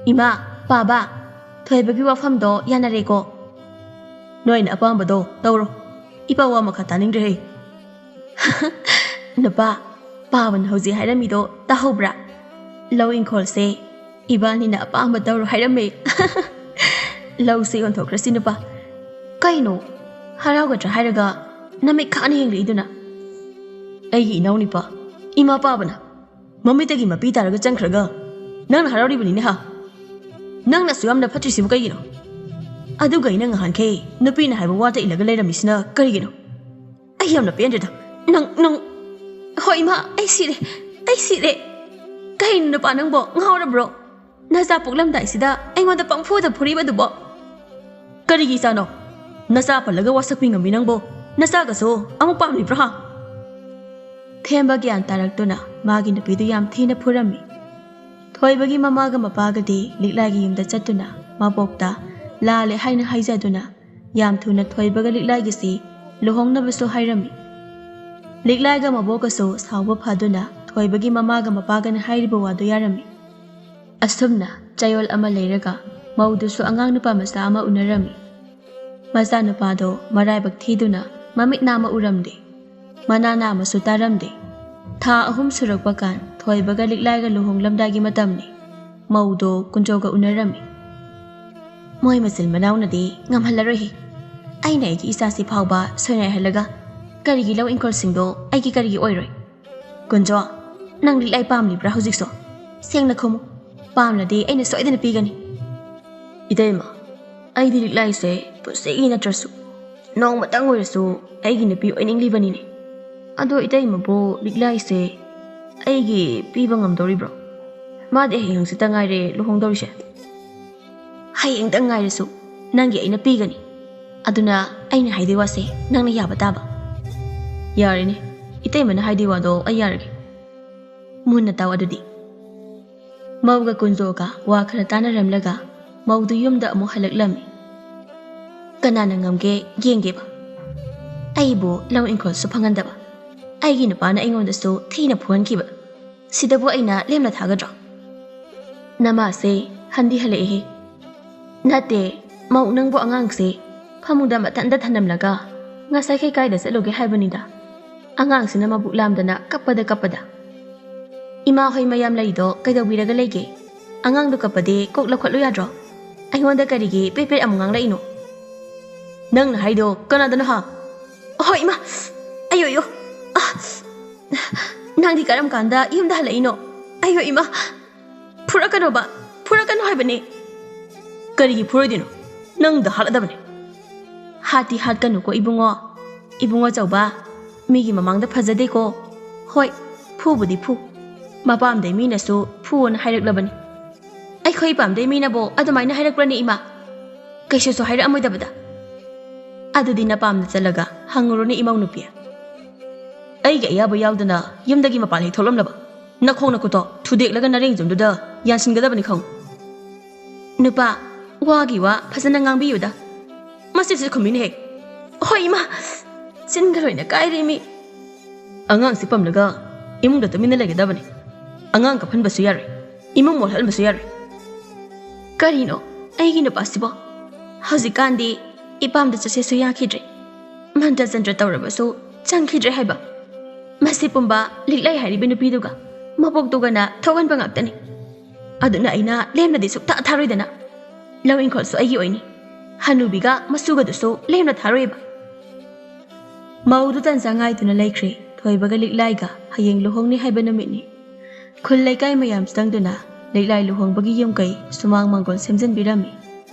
ꯏꯃꯥ, ꯄꯥꯕ, ꯊꯣꯏꯕꯒꯤ ꯋꯥꯐꯝꯗꯣ ꯌꯥꯅꯔꯦꯀꯣ? ꯅꯣꯏꯅ ꯑꯄꯥꯝꯕꯗꯣ ꯇꯧꯔꯣ꯫ ꯏꯄꯥ ꯋꯥ ꯃꯈꯥ ꯇꯥꯅꯤꯡꯗ꯭ꯔꯦꯍꯦ꯫ ꯅꯨꯄꯥ, ꯄꯥꯕꯅ ꯍꯧꯖꯤꯛ ꯍꯥꯏꯔꯝꯃꯤꯗꯣ ꯇꯥꯍꯧꯕ꯭ꯔꯥ? ꯂꯧ ꯏꯪꯈꯣꯜꯁꯦ ꯏꯕꯥꯅꯤꯅ ꯑꯄꯥꯝꯕ ꯇꯧꯔꯣ ꯍꯥꯏꯔꯝꯃꯦ꯫ ꯂꯧꯁꯦ ꯌꯣꯟꯊꯣꯛꯈ꯭ꯔꯁꯤ ꯅꯨꯄꯥ꯫ ꯀꯩꯅꯣ, ꯍꯔꯥꯎꯒꯗ꯭ꯔꯥ ꯍꯥꯏꯔꯒ ꯅꯃꯤꯠ ꯈꯥꯅ ꯌꯦꯡꯂꯛꯏꯗꯨꯅ? ꯑꯩꯒꯤ ꯏꯅꯥꯎꯅꯨꯄꯥ, ꯏꯃꯥ ꯄꯥꯕꯅ ꯃꯃꯤꯠꯇꯒꯤ ꯃꯄꯤ ꯇꯥꯔꯒ ꯆꯪꯈ꯭ꯔꯒ ꯅꯪꯅ ꯍꯔꯥꯎꯔꯤꯕꯅꯤꯅꯦ ꯍꯥ? ꯅꯪꯅꯁꯨ ꯌꯥꯝꯅ ꯐꯠꯇ꯭ꯔꯤꯁꯤꯕꯨ ꯀꯩꯒꯤꯅꯣ? ꯑꯗꯨꯒ ꯑꯩꯅ ꯉꯍꯥꯟꯈꯩ ꯅꯨꯄꯤꯅ ꯍꯥꯏꯕ ꯋꯥꯇ ꯏꯜꯂꯒ ꯂꯩꯔꯝꯃꯤꯁꯤꯅ ꯀꯔꯤꯒꯤꯅꯣ? ꯑꯩ ꯌꯥꯝꯅ ꯄꯦꯟꯗ꯭ꯔꯦꯗ꯫ ꯅꯪ, ꯅꯪ, ꯍꯣꯏ ꯏꯃꯥ, ꯑꯩ ꯁꯤꯔꯦ, ꯑꯩ ꯁꯤꯔꯦ꯫ ꯀꯩꯅꯣ ꯅꯨꯄꯥ ꯅꯪꯕꯣ, ꯉꯥꯎꯔꯕ꯭ꯔꯣ? ꯅꯆꯥ ꯄꯣꯛꯂꯝꯗꯥꯏꯁꯤꯗ ꯑꯩꯉꯣꯟꯗ ꯄꯪꯐꯨꯗ ꯐꯨꯔꯤꯕꯗꯨꯕꯣ? ꯀꯔꯤꯒꯤ ꯏꯆꯥꯅꯣ? ꯅꯆꯥ ꯄꯜꯂꯒ ꯋꯥꯁꯛꯄꯤ ꯉꯝꯃꯤ ꯅꯪꯕꯣ? ꯅꯆꯥꯒꯁꯨ ꯑꯃꯨꯛ ꯄꯥꯝꯂꯤꯕ꯭ꯔꯣ ꯍꯥ? ꯊꯦꯝꯕ ꯒ꯭ꯌꯥꯟ ꯇꯥꯔꯛꯇꯨꯅ ꯃꯥꯒꯤ ꯅꯨꯄꯤꯗꯨ ꯌꯥꯝ ꯊꯤꯅ ꯐꯨꯔꯝꯃꯤ꯫ ꯊꯣꯏꯕꯒꯤ ꯃꯃꯥꯒ ꯃꯄꯥꯒꯗꯤ ꯂꯤꯛꯂꯥꯏꯒꯤ ꯌꯨꯝꯗ ꯆꯠꯇꯨꯅ ꯃꯕꯣꯛꯇ ꯂꯥꯜꯂꯦ ꯍꯥꯏꯅ ꯍꯥꯏꯖꯗꯨꯅ ꯌꯥꯝ ꯊꯨꯅ ꯊꯣꯏꯕꯒ ꯂꯤꯛꯂꯥꯏꯒꯤꯁꯤ ꯂꯨꯍꯣꯡꯅꯕꯁꯨ ꯍꯥꯏꯔꯝꯃꯤ꯫ ꯂꯤꯛꯂꯥꯏꯒ ꯃꯕꯣꯛꯀꯁꯨ ꯁꯥꯎꯕ ꯐꯗꯨꯅ ꯊꯣꯏꯕꯒꯤ ꯃꯃꯥꯒ ꯃꯄꯥꯒꯅ ꯍꯥꯏꯔꯤꯕ ꯋꯥꯗꯨ ꯌꯥꯔꯝꯃꯤ꯫ ꯑꯁꯨꯝꯅ ꯆꯌꯣꯜ ꯑꯃ ꯂꯩꯔꯒ ꯃꯧꯗꯨꯁꯨ ꯑꯉꯥꯡ ꯅꯨꯄꯥ ꯃꯆꯥ ꯑꯃ ꯎꯅꯔꯝꯃꯤ꯫ ꯃꯆꯥꯅꯨꯄꯥꯗꯣ ꯃꯔꯥꯏꯕꯛ ꯊꯤꯗꯨꯅ ꯃꯃꯤꯠ ꯅꯥꯝꯃ ꯎꯔꯝꯗꯦ, ꯃꯅꯥ ꯅꯥꯝꯃꯁꯨ ꯇꯥꯔꯝꯗꯦ꯫ ꯊꯥ ꯑꯍꯨꯝ ꯁꯨꯔꯛꯄ ꯀꯥꯟ ꯊꯣꯏꯕꯒ ꯂꯤꯛꯂꯥꯏꯒ ꯂꯨꯍꯣꯡꯂꯝꯗꯥꯏꯒꯤ ꯃꯇꯝꯅꯤ꯫ ꯃꯧꯗꯣ ꯀꯨꯟꯖꯣꯒ ꯎꯅꯔꯝꯃꯤ꯫ ꯃꯣꯏ ꯃꯆꯤꯟ ꯃꯅꯥꯎꯅꯗꯤ ꯉꯝꯍꯜꯂꯔꯣꯏꯍꯦ꯫ ꯑꯩꯅ ꯑꯩꯒꯤ ꯏꯆꯥꯁꯤ ꯐꯥꯎꯕ ꯁꯣꯏꯅꯥꯏꯍꯜꯂꯒ ꯀꯔꯤꯒꯤ ꯂꯧ ꯏꯪꯈꯣꯜꯁꯤꯡꯗꯣ ꯑꯩꯒꯤ ꯀꯔꯤꯒꯤ ꯑꯣꯏꯔꯣꯏ? ꯀꯨꯟꯖꯣ, ꯅꯪ ꯂꯤꯛꯂꯥꯏ ꯄꯥꯝꯂꯤꯕ꯭ꯔꯥ ꯍꯧꯖꯤꯛꯁꯨ? ꯁꯦꯡꯅ ꯈꯨꯝꯃꯨ꯫ ꯄꯥꯝꯂꯗꯤ ꯑꯩꯅ ꯁꯣꯏꯗꯅ ꯄꯤꯒꯅꯤ꯫ ꯏꯇꯩꯃ, ꯑꯩꯗꯤ ꯂꯤꯛꯂꯥꯏꯁꯦ ꯄꯨꯟꯁꯤꯒꯤ ꯅꯠꯇ꯭ꯔꯁꯨ ꯅꯣꯡꯃꯇꯪ ꯑꯣꯏꯔꯁꯨ ꯑꯩꯒꯤ ꯅꯨꯄꯤ ꯑꯣꯏꯅꯤꯡꯂꯤꯕꯅꯤꯅꯦ꯫ ꯑꯗꯣ ꯏꯇꯩꯃꯕꯨ ꯂꯤꯛꯂꯥꯏꯁꯦ ꯑꯩꯒꯤ ꯄꯤꯕ ꯉꯝꯗꯧꯔꯤꯕ꯭ꯔꯣ? ꯃꯥꯗꯤ ꯍꯌꯦꯡ ꯍꯪꯆꯤꯠꯇ ꯉꯥꯏꯔꯦ ꯂꯨꯍꯣꯡꯗꯧꯔꯤꯁꯦ꯫ ꯍꯌꯦꯡꯗꯪ ꯉꯥꯏꯔꯁꯨ ꯅꯪꯒꯤ ꯑꯩꯅ ꯄꯤꯒꯅꯤ꯫ ꯑꯗꯨꯅ ꯑꯩꯅ ꯍꯥꯏꯗꯣꯏ ꯋꯥꯁꯦ ꯅꯪꯅ ꯌꯥꯕ ꯇꯥꯕ꯫ ꯌꯥꯔꯦꯅꯦ, ꯏꯇꯩꯃꯅ ꯍꯥꯏꯗꯣꯏ ꯋꯥꯗꯣ ꯑꯩ ꯌꯥꯔꯒꯦ꯫ ꯃꯨꯟꯅ ꯇꯥꯎ ꯑꯗꯨꯗꯤ꯫ ꯃꯧꯒ ꯀꯨꯟꯖꯣꯒ ꯋꯥ ꯈꯔ ꯇꯥꯅꯔꯝꯂꯒ ꯃꯧꯗꯨ ꯌꯨꯝꯗ ꯑꯃꯨꯛ ꯍꯜꯂꯛꯂꯝꯃꯤ꯫ ꯀꯅꯥꯅ ꯉꯝꯒꯦ ꯌꯦꯡꯒꯦꯕ꯫ ꯑꯩꯕꯨ ꯂꯧ ꯏꯪꯈꯣꯜꯁꯨ ꯐꯪꯍꯟꯗꯕ, ꯑꯩꯒꯤ ꯅꯨꯄꯥꯅ ꯑꯩꯉꯣꯟꯗꯁꯨ ꯊꯤꯅ ꯐꯨꯍꯟꯈꯤꯕ, ꯁꯤꯗꯕꯨ ꯑꯩꯅ ꯂꯦꯝꯅ ꯊꯥꯒꯗ꯭ꯔꯣ? ꯅꯃꯥꯁꯦ ꯍꯟꯗꯤ ꯍꯜꯂꯛꯑꯦꯍꯦ꯫ ꯅꯠꯇꯦ, ꯃꯧ ꯅꯪꯕꯨ ꯑꯉꯥꯡꯁꯦ ꯐꯃꯨꯡꯗ ꯃꯊꯟꯇ ꯊꯅꯝꯂꯒ ꯉꯁꯥꯏꯈꯩ ꯀꯥꯏꯗ ꯆꯠꯂꯨꯒꯦ ꯍꯥꯏꯕꯅꯤꯗ꯫ ꯑꯉꯥꯡꯁꯤꯅ ꯃꯕꯨꯛ ꯂꯥꯝꯗꯅ ꯀꯞꯄꯗ ꯀꯞꯄꯗ꯫ ꯏꯃꯥ ꯍꯣꯏ ꯃꯌꯥꯝ ꯂꯩꯗꯣ ꯀꯩꯗꯧꯕꯤꯔꯒ ꯂꯩꯒꯦ? ꯑꯉꯥꯡꯗꯣ ꯀꯞꯄꯗꯤ ꯀꯣꯛ ꯂꯧꯈꯠꯂꯨ ꯌꯥꯗ꯭ꯔꯣ? ꯑꯩꯉꯣꯟꯗ ꯀꯔꯤꯒꯤ ꯄꯦꯠ ꯄꯦꯠ ꯑꯃꯨꯛ ꯉꯥꯡꯂꯛꯏꯅꯣ? ꯅꯪꯅ ꯍꯥꯏꯗꯣ ꯀꯅꯥꯗꯅꯣ ꯍꯥ? ꯑꯍꯣꯏ ꯏꯃꯥ! ꯑꯌꯣ ꯑꯌꯣ! ꯑ! ꯅꯪꯗꯤ ꯀꯔꯝ ꯀꯥꯟꯗ ꯌꯨꯝꯗ ꯍꯜꯂꯛꯏꯅꯣ? ꯑꯌꯣ ꯏꯃꯥ! ꯐꯨꯔꯛꯀꯅꯣꯕ! ꯐꯨꯔꯛꯀꯅꯣ ꯍꯥꯏꯕꯅꯦ! ꯀꯔꯤꯒꯤ ꯐꯨꯔꯣꯏꯗꯣꯏꯅꯣ? ꯅꯪꯗ ꯍꯥꯠꯂꯗꯕꯅꯦ! ꯍꯥꯠꯇꯤ ꯍꯥꯠꯀꯅꯨꯀꯣ ꯏꯕꯨꯡꯉꯣ꯫ ꯏꯕꯨꯡꯉꯣ ꯆꯧꯕ, ꯃꯤꯒꯤ ꯃꯃꯥꯡꯗ ꯐꯖꯗꯦꯀꯣ꯫ ꯍꯣꯏ, ꯐꯨꯕꯨꯗꯤ ꯐꯨ꯫ ꯃꯄꯥꯝꯗꯩ ꯃꯤꯅꯁꯨ ꯐꯨꯑꯣꯅ ꯍꯥꯏꯔꯛꯂꯕꯅꯤ꯫ ꯑꯩꯈꯣꯏ ꯄꯥꯝꯗꯩ ꯃꯤꯅꯕꯨ ꯑꯗꯨꯃꯥꯏꯅ ꯍꯥꯏꯔꯛꯄ꯭ꯔꯅꯦ ꯏꯃꯥ? ꯀꯩꯁꯨꯁꯨ ꯍꯥꯏꯔꯛꯑꯝꯃꯣꯏꯗꯕꯗ꯫ ꯑꯗꯨꯗꯤ ꯅꯄꯥꯝꯗ ꯆꯠꯂꯒ ꯍꯪꯉꯨꯔꯣꯅꯦ ꯏꯃꯧ ꯅꯨꯄꯤ꯫ ꯑꯩꯒꯤ ꯑꯌꯥꯕ ꯌꯥꯎꯗꯅ ꯌꯨꯝꯗꯒꯤ ꯃꯄꯥꯟ ꯍꯦꯛ ꯊꯣꯛꯂꯝꯂꯕ ꯅꯈꯣꯡ ꯅꯈꯨꯠꯇꯣ ꯊꯨꯗꯦꯛꯂꯒ ꯅꯔꯦꯡꯖꯨꯝꯗꯨꯗ ꯌꯥꯟꯁꯤꯟꯒꯗꯕꯅꯤ ꯈꯪꯉꯨ꯫ ꯅꯨꯄꯥ, ꯋꯥꯒꯤ ꯋꯥ ꯐꯖꯅ ꯉꯥꯡꯕꯤꯌꯨꯗ꯫ ꯃꯁꯤꯁꯨ ꯈꯨꯝꯃꯤꯅꯦꯍꯦ꯫ ꯍꯣꯏ ꯏꯃꯥ, ꯆꯤꯟꯒ ꯂꯣꯏꯅ ꯀꯥꯏꯔꯦ ꯃꯤ꯫ ꯑꯉꯥꯡꯁꯤ ꯄꯝꯂꯒ ꯏꯃꯨꯡꯗ ꯇꯨꯃꯤꯟꯅ ꯂꯩꯒꯗꯕꯅꯤ꯫ ꯑꯉꯥꯡ ꯀꯞꯍꯟꯕꯁꯨ ꯌꯥꯔꯣꯏ, ꯏꯃꯨꯡ ꯃꯣꯠꯍꯟꯕꯁꯨ ꯌꯥꯔꯣꯏ꯫ ꯀꯔꯤꯅꯣ ꯑꯩꯒꯤ ꯅꯨꯄꯥꯁꯤꯕꯣ? ꯍꯧꯖꯤꯛꯀꯥꯟꯗꯤ ꯏꯄꯥꯝꯗ ꯆꯠꯁꯦꯁꯨ ꯌꯥꯈꯤꯗ꯭ꯔꯦ, ꯃꯟꯇ꯭ꯔ ꯆꯟꯇ꯭ꯔ ꯇꯧꯔꯕꯁꯨ ꯆꯪꯈꯤꯗ꯭ꯔꯦ ꯍꯥꯏꯕ꯫ ꯃꯁꯤ ꯄꯨꯝꯕ ꯂꯤꯛꯂꯥꯏ ꯍꯥꯏꯔꯤꯕ ꯅꯨꯄꯤꯗꯨꯒ ꯃꯕꯣꯛꯇꯨꯒꯅ ꯊꯣꯛꯍꯟꯕ ꯉꯥꯛꯇꯅꯤ꯫ ꯑꯗꯨꯅ ꯑꯩꯅ ꯂꯦꯝꯅꯗꯤ ꯁꯨꯛꯊꯥ ꯊꯥꯔꯣꯏꯗꯅ꯫ ꯂꯧ ꯏꯪꯈꯣꯜꯁꯨ ꯑꯩꯒꯤ ꯑꯣꯏꯅꯤ꯫ ꯍꯅꯨꯕꯤꯒ ꯃꯁꯨꯒꯗꯨꯁꯨ ꯂꯦꯝꯅ ꯊꯥꯔꯣꯏꯕ꯫ ꯃꯧꯗꯨ ꯇꯟꯖꯥ ꯉꯥꯏꯗꯨꯅ ꯂꯩꯈ꯭ꯔꯦ꯫ ꯊꯣꯏꯕꯒ ꯂꯤꯛꯂꯥꯏꯒ ꯍꯌꯦꯡ ꯂꯨꯍꯣꯡꯅꯤ ꯍꯥꯏꯕ ꯅꯨꯃꯤꯠꯅꯤ꯫ ꯈꯨꯜ ꯂꯩꯀꯥꯏ ꯃꯌꯥꯝ ꯆꯪꯗꯨꯅ ꯂꯤꯛꯂꯥꯏ ꯂꯨꯍꯣꯡꯕꯒꯤ ꯌꯨꯝ ꯀꯩ ꯁꯨꯃꯥꯡ ꯃꯥꯡꯒꯣꯜ ꯁꯦꯝꯖꯤꯟꯕꯤꯔꯝꯃꯤ꯫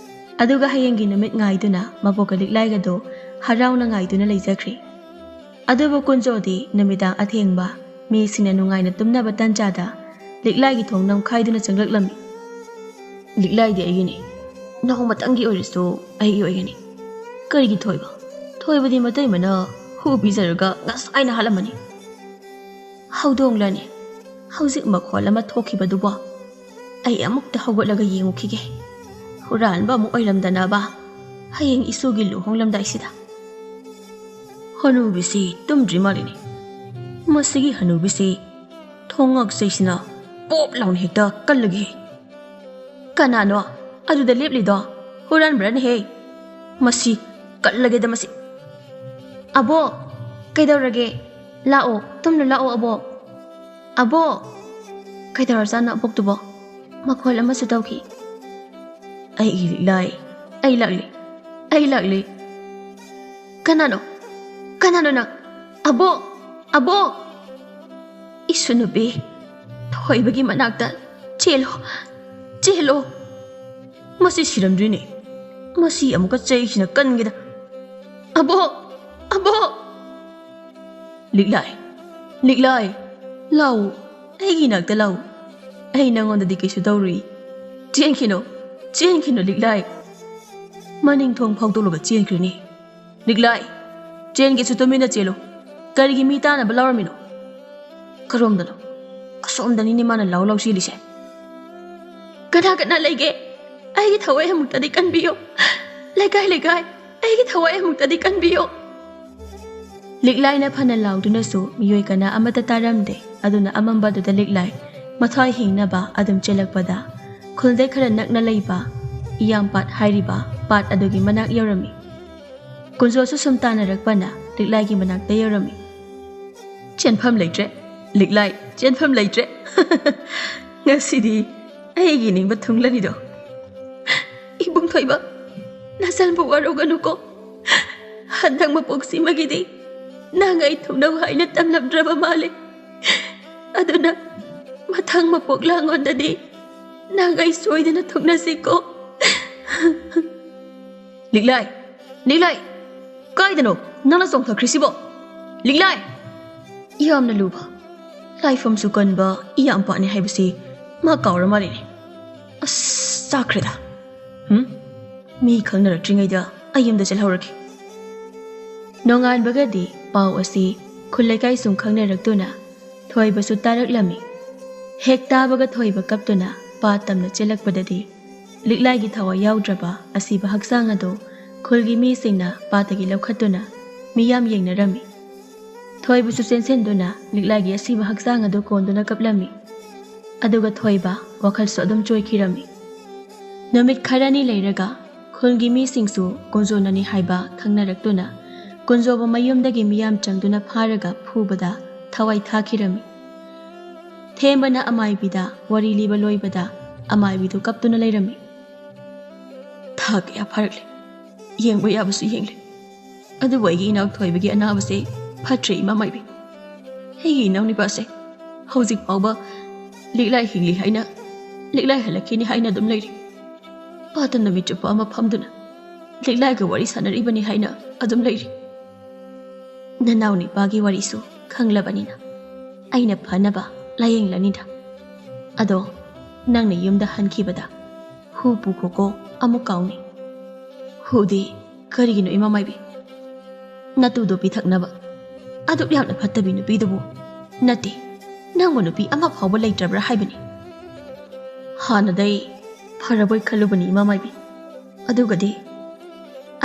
ꯑꯗꯨꯒ ꯍꯌꯦꯡꯒꯤ ꯅꯨꯃꯤꯠ ꯉꯥꯏꯗꯨꯅ ꯃꯕꯣꯛꯀ ꯂꯤꯛꯂꯥꯏꯒꯗꯣ ꯍꯔꯥꯎꯅ ꯉꯥꯏꯗꯨꯅ ꯂꯩꯖꯈ꯭ꯔꯦ꯫ ꯑꯗꯨꯕꯨ ꯀꯨꯟꯖꯣꯗꯤ ꯅꯨꯃꯤꯗꯥꯡ ꯑꯊꯦꯡꯕ, ꯃꯤꯁꯤꯡꯅ ꯅꯨꯡꯉꯥꯏꯅ ꯇꯨꯝꯅꯕ ꯇꯟꯖꯥꯗ ꯂꯤꯛꯂꯥꯏꯒꯤ ꯊꯣꯡ ꯅꯝꯈꯥꯏꯗꯨꯅ ꯆꯪꯂꯛꯂꯝꯃꯤ꯫ "ꯂꯤꯛꯂꯥꯏꯗꯤ ꯑꯩꯒꯤꯅꯤ, ꯅꯣꯡꯃꯇꯪꯒꯤ ꯑꯣꯏꯔꯁꯨ ꯑꯩꯒꯤ ꯑꯣꯏꯒꯅꯤ꯫ ꯀꯔꯤꯒꯤ ꯊꯣꯏꯕ? ꯊꯣꯏꯕꯗꯤ ꯃꯇꯩꯃꯅ ꯍꯨ ꯄꯤꯖꯔꯒ ꯉꯁꯥꯏꯅ ꯍꯥꯠꯂꯝꯃꯅꯤ꯫ ꯍꯧꯗꯣꯡꯂꯅꯦ, ꯍꯧꯖꯤꯛ ꯃꯈꯣꯜ ꯑꯃ ꯊꯣꯛꯈꯤꯕꯗꯨꯕꯣ? ꯑꯩ ꯑꯃꯨꯛꯇ ꯍꯧꯒꯠꯂꯒ ꯌꯦꯡꯉꯨꯈꯤꯒꯦ꯫ ꯍꯨꯔꯥꯟꯕ ꯑꯃꯨꯛ ꯑꯣꯏꯔꯝꯗꯅꯕ, ꯍꯌꯦꯡ ꯏꯁꯨꯒꯤ ꯂꯨꯍꯣꯡꯂꯝꯗꯥꯏꯁꯤꯗ꯫" ꯍꯅꯨꯕꯤꯁꯤ ꯇꯨꯝꯗ꯭ꯔꯤ ꯃꯥꯜꯂꯤꯅꯦ꯫ ꯃꯁꯤꯒꯤ ꯍꯅꯨꯕꯤꯁꯤ ꯊꯣꯡꯉꯥꯛꯆꯩꯁꯤꯅ ꯄꯣꯞ ꯂꯥꯎꯅ ꯍꯦꯛꯇ ꯀꯜꯂꯒꯦ꯫ "ꯀꯅꯥꯅꯣ ꯑꯗꯨꯗ ꯂꯦꯞꯂꯤꯗꯣ? ꯍꯨꯔꯥꯟꯕ꯭ꯔꯅꯦꯍꯦ? ꯃꯁꯤ ꯀꯜꯂꯒꯦꯗ ꯃꯁꯤ꯫" "ꯑꯕꯣ, ꯀꯩꯗꯧꯔꯒꯦ? ꯂꯥꯛꯑꯣ, ꯇꯨꯝꯅ ꯂꯥꯛꯑꯣ ꯑꯕꯣ꯫" "ꯑꯕꯣ, ꯀꯩꯗꯧꯔꯖꯥꯠꯅꯣ ꯑꯕꯣꯛꯇꯨꯕꯣ?" ꯃꯈꯣꯜ ꯑꯃꯁꯨ ꯇꯧꯈꯤ꯫ "ꯑꯩꯒꯤ ꯂꯤꯛꯂꯥꯏ, ꯑꯩ ꯂꯥꯛꯂꯤ, ꯑꯩ ꯂꯥꯛꯂꯤ꯫ ꯀꯅꯥꯅꯣ? ꯀꯅꯥꯅꯣ ꯅꯪ? ꯑꯕꯣꯛ! ꯑꯕꯣꯛ!" "ꯏꯁꯨ ꯅꯨꯄꯤ, ꯊꯣꯏꯕꯒꯤ ꯃꯅꯥꯛꯇ ꯆꯦꯜꯂꯣ, ꯆꯦꯜꯂꯣ꯫ ꯃꯁꯤ ꯁꯤꯔꯝꯗ꯭ꯔꯤꯅꯦ꯫ ꯃꯁꯤ ꯑꯃꯨꯛꯀ ꯆꯩꯁꯤꯅ ꯀꯟꯒꯦꯗ꯫ ꯑꯕꯣꯛ! ꯑꯕꯣꯛ!" "ꯂꯤꯛꯂꯥꯏ, ꯂꯤꯛꯂꯥꯏ, ꯂꯥꯛꯎ, ꯑꯩꯒꯤ ꯅꯥꯛꯇ ꯂꯥꯛꯎ꯫ ꯑꯩ ꯅꯪꯉꯣꯟꯗꯗꯤ ꯀꯩꯁꯨ ꯇꯧꯔꯨꯏ꯫ ꯆꯦꯟꯈꯤꯅꯨ, ꯆꯦꯟꯈꯤꯅꯨ, ꯂꯤꯛꯂꯥꯏ꯫ ꯃꯅꯤꯡ ꯊꯣꯡ ꯐꯥꯎꯗꯣꯛꯂꯒ ꯆꯦꯟꯈ꯭ꯔꯤꯅꯤ꯫ ꯂꯤꯛꯂꯥꯏ, ꯆꯦꯟꯒꯦꯁꯨ ꯇꯨꯃꯤꯟꯅ ꯆꯦꯜꯂꯨ꯫ ꯀꯔꯤꯒꯤ ꯃꯤ ꯇꯥꯅꯕ ꯂꯥꯎꯔꯝꯃꯤꯅꯣ? ꯀꯔꯣꯝꯗꯅꯣ? ꯑꯁꯣꯝꯗꯅꯤꯅꯦ ꯃꯥꯅ ꯂꯥꯎ ꯂꯥꯎ ꯆꯦꯜꯂꯤꯁꯦ꯫ ꯀꯅꯥ ꯀꯅꯥ ꯂꯩꯒꯦ? ꯑꯩꯒꯤ ꯊꯋꯥꯏ ꯑꯃꯨꯛꯇꯗꯤ ꯀꯟꯕꯤꯌꯨ꯫ ꯂꯩꯀꯥꯏ, ꯂꯩꯀꯥꯏ, ꯑꯩꯒꯤ ꯊꯋꯥꯏ ꯑꯃꯨꯛꯇꯗꯤ ꯀꯟꯕꯤꯌꯨ!" ꯂꯤꯛꯂꯥꯏꯅ ꯐꯅ ꯂꯥꯎꯗꯨꯅꯁꯨ ꯃꯤꯑꯣꯏ ꯀꯅꯥ ꯑꯃꯠꯇ ꯇꯥꯔꯝꯗꯦ꯫ ꯑꯗꯨꯅ ꯑꯃꯝꯕꯗꯨꯗ ꯂꯤꯛꯂꯥꯏ ꯃꯊ꯭ꯋꯥꯏ ꯍꯤꯡꯅꯕ ꯑꯗꯨꯝ ꯆꯦꯜꯂꯛꯄꯗ, ꯈꯨꯜꯗꯩ ꯈꯔ ꯅꯛꯅ ꯂꯩꯕ ꯏꯌꯥꯝꯄꯥꯠ ꯍꯥꯏꯔꯤꯕ ꯄꯥꯠ ꯑꯗꯨꯒꯤ ꯃꯅꯥꯛ ꯌꯧꯔꯝꯃꯤ꯫ ꯀꯨꯟꯖꯣꯁꯨ ꯁꯨꯝ ꯇꯥꯟꯅꯔꯛꯄꯅ ꯂꯤꯛꯂꯥꯏꯒꯤ ꯃꯅꯥꯛꯇ ꯌꯧꯔꯝꯃꯤ꯫ "ꯆꯦꯟꯐꯝ ꯂꯩꯇ꯭ꯔꯦ, ꯂꯤꯛꯂꯥꯏ, ꯆꯦꯟꯐꯝ ꯂꯩꯇ꯭ꯔꯦ꯫ ꯉꯁꯤꯗꯤ ꯑꯩꯒꯤ ꯅꯤꯡꯕ ꯊꯨꯡꯂꯅꯤꯗꯣ꯫ ꯏꯕꯨꯡ ꯊꯣꯏꯕ, ꯅꯆꯟꯕꯨ ꯋꯥꯔꯧꯒꯅꯨꯀꯣ꯫ ꯍꯟꯗꯛ ꯃꯄꯣꯛꯁꯤꯃꯒꯤꯗꯤ ꯅꯪ ꯑꯩ ꯊꯨꯡꯅꯧ ꯍꯥꯏꯅ ꯇꯝꯂꯝꯗ꯭ꯔꯕ ꯃꯥꯜꯂꯦ꯫ ꯑꯗꯨꯅ ꯃꯊꯪ ꯃꯄꯣꯛ ꯂꯥꯡꯉꯣꯟꯗꯗꯤ ꯅꯪ ꯑꯩ ꯁꯣꯏꯗꯅ ꯊꯨꯡꯅꯁꯤꯀꯣ꯫" "ꯂꯤꯛꯂꯥꯏ, ꯂꯤꯛꯂꯥꯏ, ꯀꯥꯏꯗꯅꯣ ꯅꯪꯅ ꯆꯣꯡꯊꯈ꯭ꯔꯤꯁꯤꯕꯣ? ꯂꯤꯛꯂꯥꯏ!" ꯌꯥꯝꯅ ꯂꯨꯕ, ꯂꯥꯏꯐꯝꯁꯨ ꯀꯟꯕ ꯏꯌꯥꯝꯄꯥꯠꯅꯤ ꯍꯥꯏꯕꯁꯤ ꯃꯥ ꯀꯥꯎꯔ ꯃꯥꯜꯂꯤꯅꯦ꯫ ꯑꯁ, ꯆꯥꯛꯈ꯭ꯔꯦꯗ꯫ ꯍꯨꯝ? ꯃꯤ ꯈꯪꯅꯔꯛꯇ꯭ꯔꯤꯉꯩꯗ ꯑꯩ ꯌꯨꯝꯗ ꯆꯠꯍꯧꯔꯒꯦ꯫ ꯅꯣꯡꯉꯥꯟꯕꯒꯗꯤ ꯄꯥꯎ ꯑꯁꯤ ꯈꯨꯜ ꯂꯩꯀꯥꯏ ꯁꯨꯝ ꯈꯪꯅꯔꯛꯇꯨꯅ ꯊꯣꯏꯕꯁꯨ ꯇꯥꯔꯛꯂꯝꯃꯤ꯫ ꯍꯦꯛ ꯇꯥꯕꯒ ꯊꯣꯏꯕ ꯀꯞꯇꯨꯅ ꯄꯥꯠ ꯇꯝꯅ ꯆꯦꯜꯂꯛꯄꯗꯗꯤ ꯂꯤꯛꯂꯥꯏꯒꯤ ꯊꯋꯥꯏ ꯌꯥꯎꯗ꯭ꯔꯕ ꯑꯁꯤꯕ ꯍꯛꯆꯥꯡ ꯑꯗꯨ ꯈꯨꯜꯒꯤ ꯃꯤꯁꯤꯡꯅ ꯄꯥꯠꯇꯒꯤ ꯂꯧꯈꯠꯇꯨꯅ ꯃꯤꯌꯥꯝ ꯌꯦꯡꯅꯔꯝꯃꯤ꯫ ꯊꯣꯏꯕꯁꯨ ꯆꯦꯟꯁꯤꯟꯗꯨꯅ ꯂꯤꯛꯂꯥꯏꯒꯤ ꯑꯁꯤꯕ ꯍꯛꯆꯥꯡ ꯑꯗꯨ ꯀꯣꯟꯗꯨꯅ ꯀꯞꯂꯝꯃꯤ꯫ ꯑꯗꯨꯒ ꯊꯣꯏꯕ ꯋꯥꯈꯜꯁꯨ ꯑꯗꯨꯝ ꯆꯣꯏꯈꯤꯔꯝꯃꯤ꯫ ꯅꯨꯃꯤꯠ ꯈꯔꯅꯤ ꯂꯩꯔꯒ ꯈꯨꯜꯒꯤ ꯃꯤꯁꯤꯡꯁꯨ ꯀꯨꯟꯖꯣꯅꯅꯤ ꯍꯥꯏꯕ ꯈꯪꯅꯔꯛꯇꯨꯅ ꯀꯨꯟꯖꯣꯕꯨ ꯃꯌꯨꯝꯗꯒꯤ ꯃꯤꯌꯥꯝ ꯆꯪꯗꯨꯅ ꯐꯥꯔꯒ ꯐꯨꯕꯗ ꯊꯋꯥꯏ ꯊꯥꯈꯤꯔꯝꯃꯤ꯫ ꯊꯦꯝꯕꯅ ꯑꯃꯥꯏꯕꯤꯗ ꯋꯥꯔꯤ ꯂꯤꯕ ꯂꯣꯏꯕꯗ ꯑꯃꯥꯏꯕꯤꯗꯨ ꯀꯞꯇꯨꯅ ꯂꯩꯔꯝꯃꯤ꯫ ꯊꯥ ꯀꯌꯥ ꯐꯥꯔꯛꯂꯦ, ꯌꯦꯡꯕ ꯌꯥꯕꯁꯨ ꯌꯦꯡꯂꯦ, ꯑꯗꯨꯕꯨ ꯑꯩꯒꯤ ꯏꯅꯥꯎ ꯊꯣꯏꯕꯒꯤ ꯑꯅꯥꯕꯁꯦ ꯐꯠꯇ꯭ꯔꯦ, ꯏꯃꯥ ꯃꯥꯏꯕꯤ꯫ ꯑꯩꯒꯤ ꯏꯅꯥꯎ ꯅꯨꯄꯥꯁꯦ ꯍꯧꯖꯤꯛ ꯐꯥꯎꯕ ꯂꯤꯛꯂꯥꯏ ꯍꯤꯡꯂꯤ ꯍꯥꯏꯅ, ꯂꯤꯛꯂꯥꯏ ꯍꯜꯂꯛꯈꯤꯅꯤ ꯍꯥꯏꯅ ꯑꯗꯨꯝ ꯂꯩꯔꯤ꯫ ꯄꯥꯠꯇ ꯅꯨꯃꯤꯠ ꯆꯨꯞꯄ ꯑꯃ ꯐꯝꯗꯨꯅ ꯂꯤꯛꯂꯥꯏꯒ ꯋꯥꯔꯤ ꯁꯥꯟꯅꯔꯤꯕꯅꯤ ꯍꯥꯏꯅ ꯑꯗꯨꯝ ꯂꯩꯔꯤ꯫ ꯅꯅꯥꯎ ꯅꯨꯄꯥꯒꯤ ꯋꯥꯔꯤꯁꯨ ꯈꯪꯂꯕꯅꯤꯅ ꯑꯩꯅ ꯐꯅꯕ ꯂꯥꯌꯦꯡꯂꯅꯤꯗ꯫ ꯑꯗꯣ ꯅꯪꯅ ꯌꯨꯝꯗ ꯍꯟꯈꯤꯕꯗ ꯍꯨ ꯄꯨꯈꯣꯀꯣ, ꯑꯃꯨꯛ ꯀꯥꯎꯅꯤ꯫ ꯍꯨꯗꯤ ꯀꯔꯤꯒꯤꯅꯣ, ꯏꯃꯥ ꯃꯥꯏꯕꯤ? ꯅꯇꯨꯗꯣ ꯄꯤꯊꯛꯅꯕ ꯑꯗꯨꯛ ꯌꯥꯝꯅ ꯐꯠꯇꯕꯤ ꯅꯨꯄꯤꯗꯨꯕꯨ? ꯅꯠꯇꯦ, ꯅꯪꯕꯨ ꯅꯨꯄꯤ ꯑꯃ ꯐꯥꯎꯕ ꯂꯩꯇ꯭ꯔꯕ꯭ꯔꯥ ꯍꯥꯏꯕꯅꯤ꯫ ꯍꯥꯟꯅꯗꯩ ꯐꯔꯕꯣꯏ ꯈꯜꯂꯨꯕꯅꯤ, ꯏꯃꯥ ꯃꯥꯏꯕꯤ꯫ ꯑꯗꯨꯒꯗꯤ,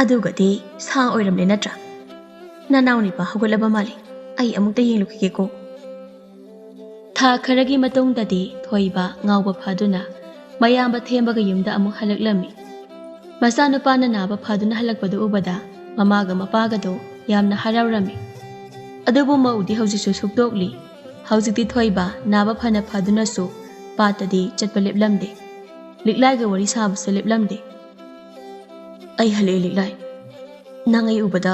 ꯑꯗꯨꯒꯗꯤ ꯁꯥ ꯑꯣꯏꯔꯝꯂꯦ ꯅꯠꯇ꯭ꯔꯥ? ꯅꯅꯥꯎ ꯅꯨꯄꯥ ꯍꯧꯒꯠꯂꯕ ꯃꯥꯜꯂꯦ, ꯑꯩ ꯑꯃꯨꯛꯇ ꯌꯦꯡꯂꯨꯈꯤꯒꯦꯀꯣ꯫ ꯊꯥ ꯈꯔꯒꯤ ꯃꯇꯨꯡꯗꯗꯤ ꯊꯣꯏꯕ ꯉꯥꯎꯕ ꯐꯗꯨꯅ ꯃꯌꯥꯝꯕ ꯊꯦꯝꯕꯒ ꯌꯨꯝꯗ ꯑꯃꯨꯛ ꯍꯜꯂꯛꯂꯝꯃꯤ꯫ ꯃꯆꯥꯅꯨꯄꯥꯅ ꯅꯥꯕ ꯐꯗꯨꯅ ꯍꯜꯂꯛꯄꯗꯨ ꯎꯕꯗ ꯃꯃꯥꯒ ꯃꯄꯥꯒꯗꯣ ꯌꯥꯝꯅ ꯍꯔꯥꯎꯔꯝꯃꯤ꯫ ꯑꯗꯨꯕꯨ ꯃꯧꯗꯤ ꯍꯧꯖꯤꯛꯁꯨ ꯁꯨꯛꯇꯣꯛꯂꯤ꯫ ꯍꯧꯖꯤꯛꯇꯤ ꯊꯣꯏꯕ ꯅꯥꯕ ꯐꯅ ꯐꯗꯨꯅꯁꯨ ꯄꯥꯠꯇꯗꯤ ꯆꯠꯄ ꯂꯦꯞꯂꯝꯗꯦ꯫ ꯂꯤꯛꯂꯥꯏꯒ ꯋꯥꯔꯤ ꯁꯥꯕꯁꯨ ꯂꯦꯞꯂꯝꯗꯦ꯫ "ꯑꯩ ꯍꯜꯂꯛꯑꯦ ꯂꯤꯛꯂꯥꯏ, ꯅꯪ ꯑꯩ ꯎꯕꯗ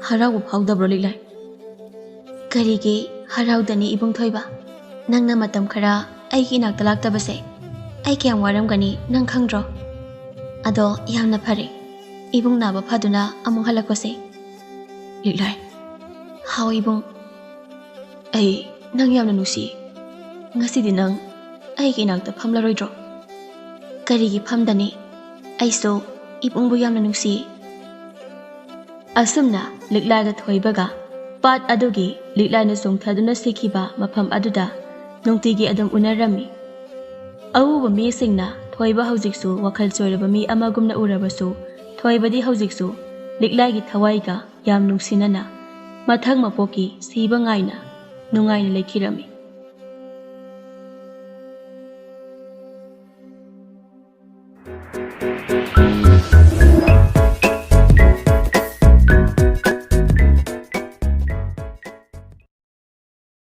ꯍꯔꯥꯎꯕ ꯐꯥꯎꯗꯕ꯭ꯔꯣ ꯂꯤꯛꯂꯥꯏ?" "ꯀꯔꯤꯒꯤ ꯍꯔꯥꯎꯗꯅꯤ ꯏꯕꯨꯡ ꯊꯣꯏꯕ? ꯅꯪꯅ ꯃꯇꯝ ꯈꯔ ꯑꯩꯒꯤ ꯏꯅꯥꯛꯇ ꯂꯥꯛꯇꯕꯁꯦ ꯑꯩ ꯀꯌꯥꯝ ꯋꯥꯔꯝꯒꯅꯤ ꯅꯪ ꯈꯪꯗ꯭ꯔꯣ? ꯑꯗꯣ ꯌꯥꯝꯅ ꯐꯔꯦ, ꯏꯕꯨꯡ ꯅꯥꯕ ꯐꯗꯨꯅ ꯑꯃꯨꯛ ꯍꯜꯂꯛꯄꯁꯦ꯫" "ꯂꯤꯛꯂꯥꯏ꯫" "ꯍꯥꯎ ꯏꯕꯨꯡ꯫" "ꯑꯩ ꯅꯪ ꯌꯥꯝꯅ ꯅꯨꯡꯁꯤ꯫ ꯉꯁꯤꯗꯤ ꯅꯪ ꯑꯩꯒꯤ ꯏꯅꯥꯛꯇ ꯐꯝꯂꯔꯣꯏꯗ꯭ꯔꯣ?" "ꯀꯔꯤꯒꯤ ꯐꯝꯗꯅꯤ? ꯑꯩꯁꯨ ꯏꯕꯨꯡꯕꯨ ꯌꯥꯝꯅ ꯅꯨꯡꯁꯤ꯫" ꯑꯁꯨꯝꯅ ꯂꯤꯛꯂꯥꯏꯒ ꯊꯣꯏꯕꯒ ꯄꯥꯠ ꯑꯗꯨꯒꯤ ꯂꯤꯛꯂꯥꯏꯅ ꯆꯣꯡꯊꯗꯨꯅ ꯁꯤꯈꯤꯕ ꯃꯐꯝ ꯑꯗꯨꯗ ꯅꯨꯡꯇꯤꯒꯤ ꯑꯗꯨꯝ ꯎꯅꯔꯝꯃꯤ꯫ ꯑꯎꯕ ꯃꯤꯁꯤꯡꯅ ꯊꯣꯏꯕ ꯍꯧꯖꯤꯛꯁꯨ ꯋꯥꯈꯜ ꯆꯣꯏꯔꯕ ꯃꯤ ꯑꯃꯒꯨꯝꯅ ꯎꯔꯕꯁꯨ, ꯊꯣꯏꯕꯗꯤ ꯍꯧꯖꯤꯛꯁꯨ ꯂꯤꯛꯂꯥꯏꯒꯤ ꯊꯋꯥꯏꯒ ꯌꯥꯝ ꯅꯨꯡꯁꯤꯅꯅ ꯃꯊꯪ ꯃꯄꯣꯛꯀꯤ ꯁꯤꯕ ꯉꯥꯏꯅ ꯅꯨꯡꯉꯥꯏꯅ ꯂꯩꯈꯤꯔꯝꯃꯤ꯫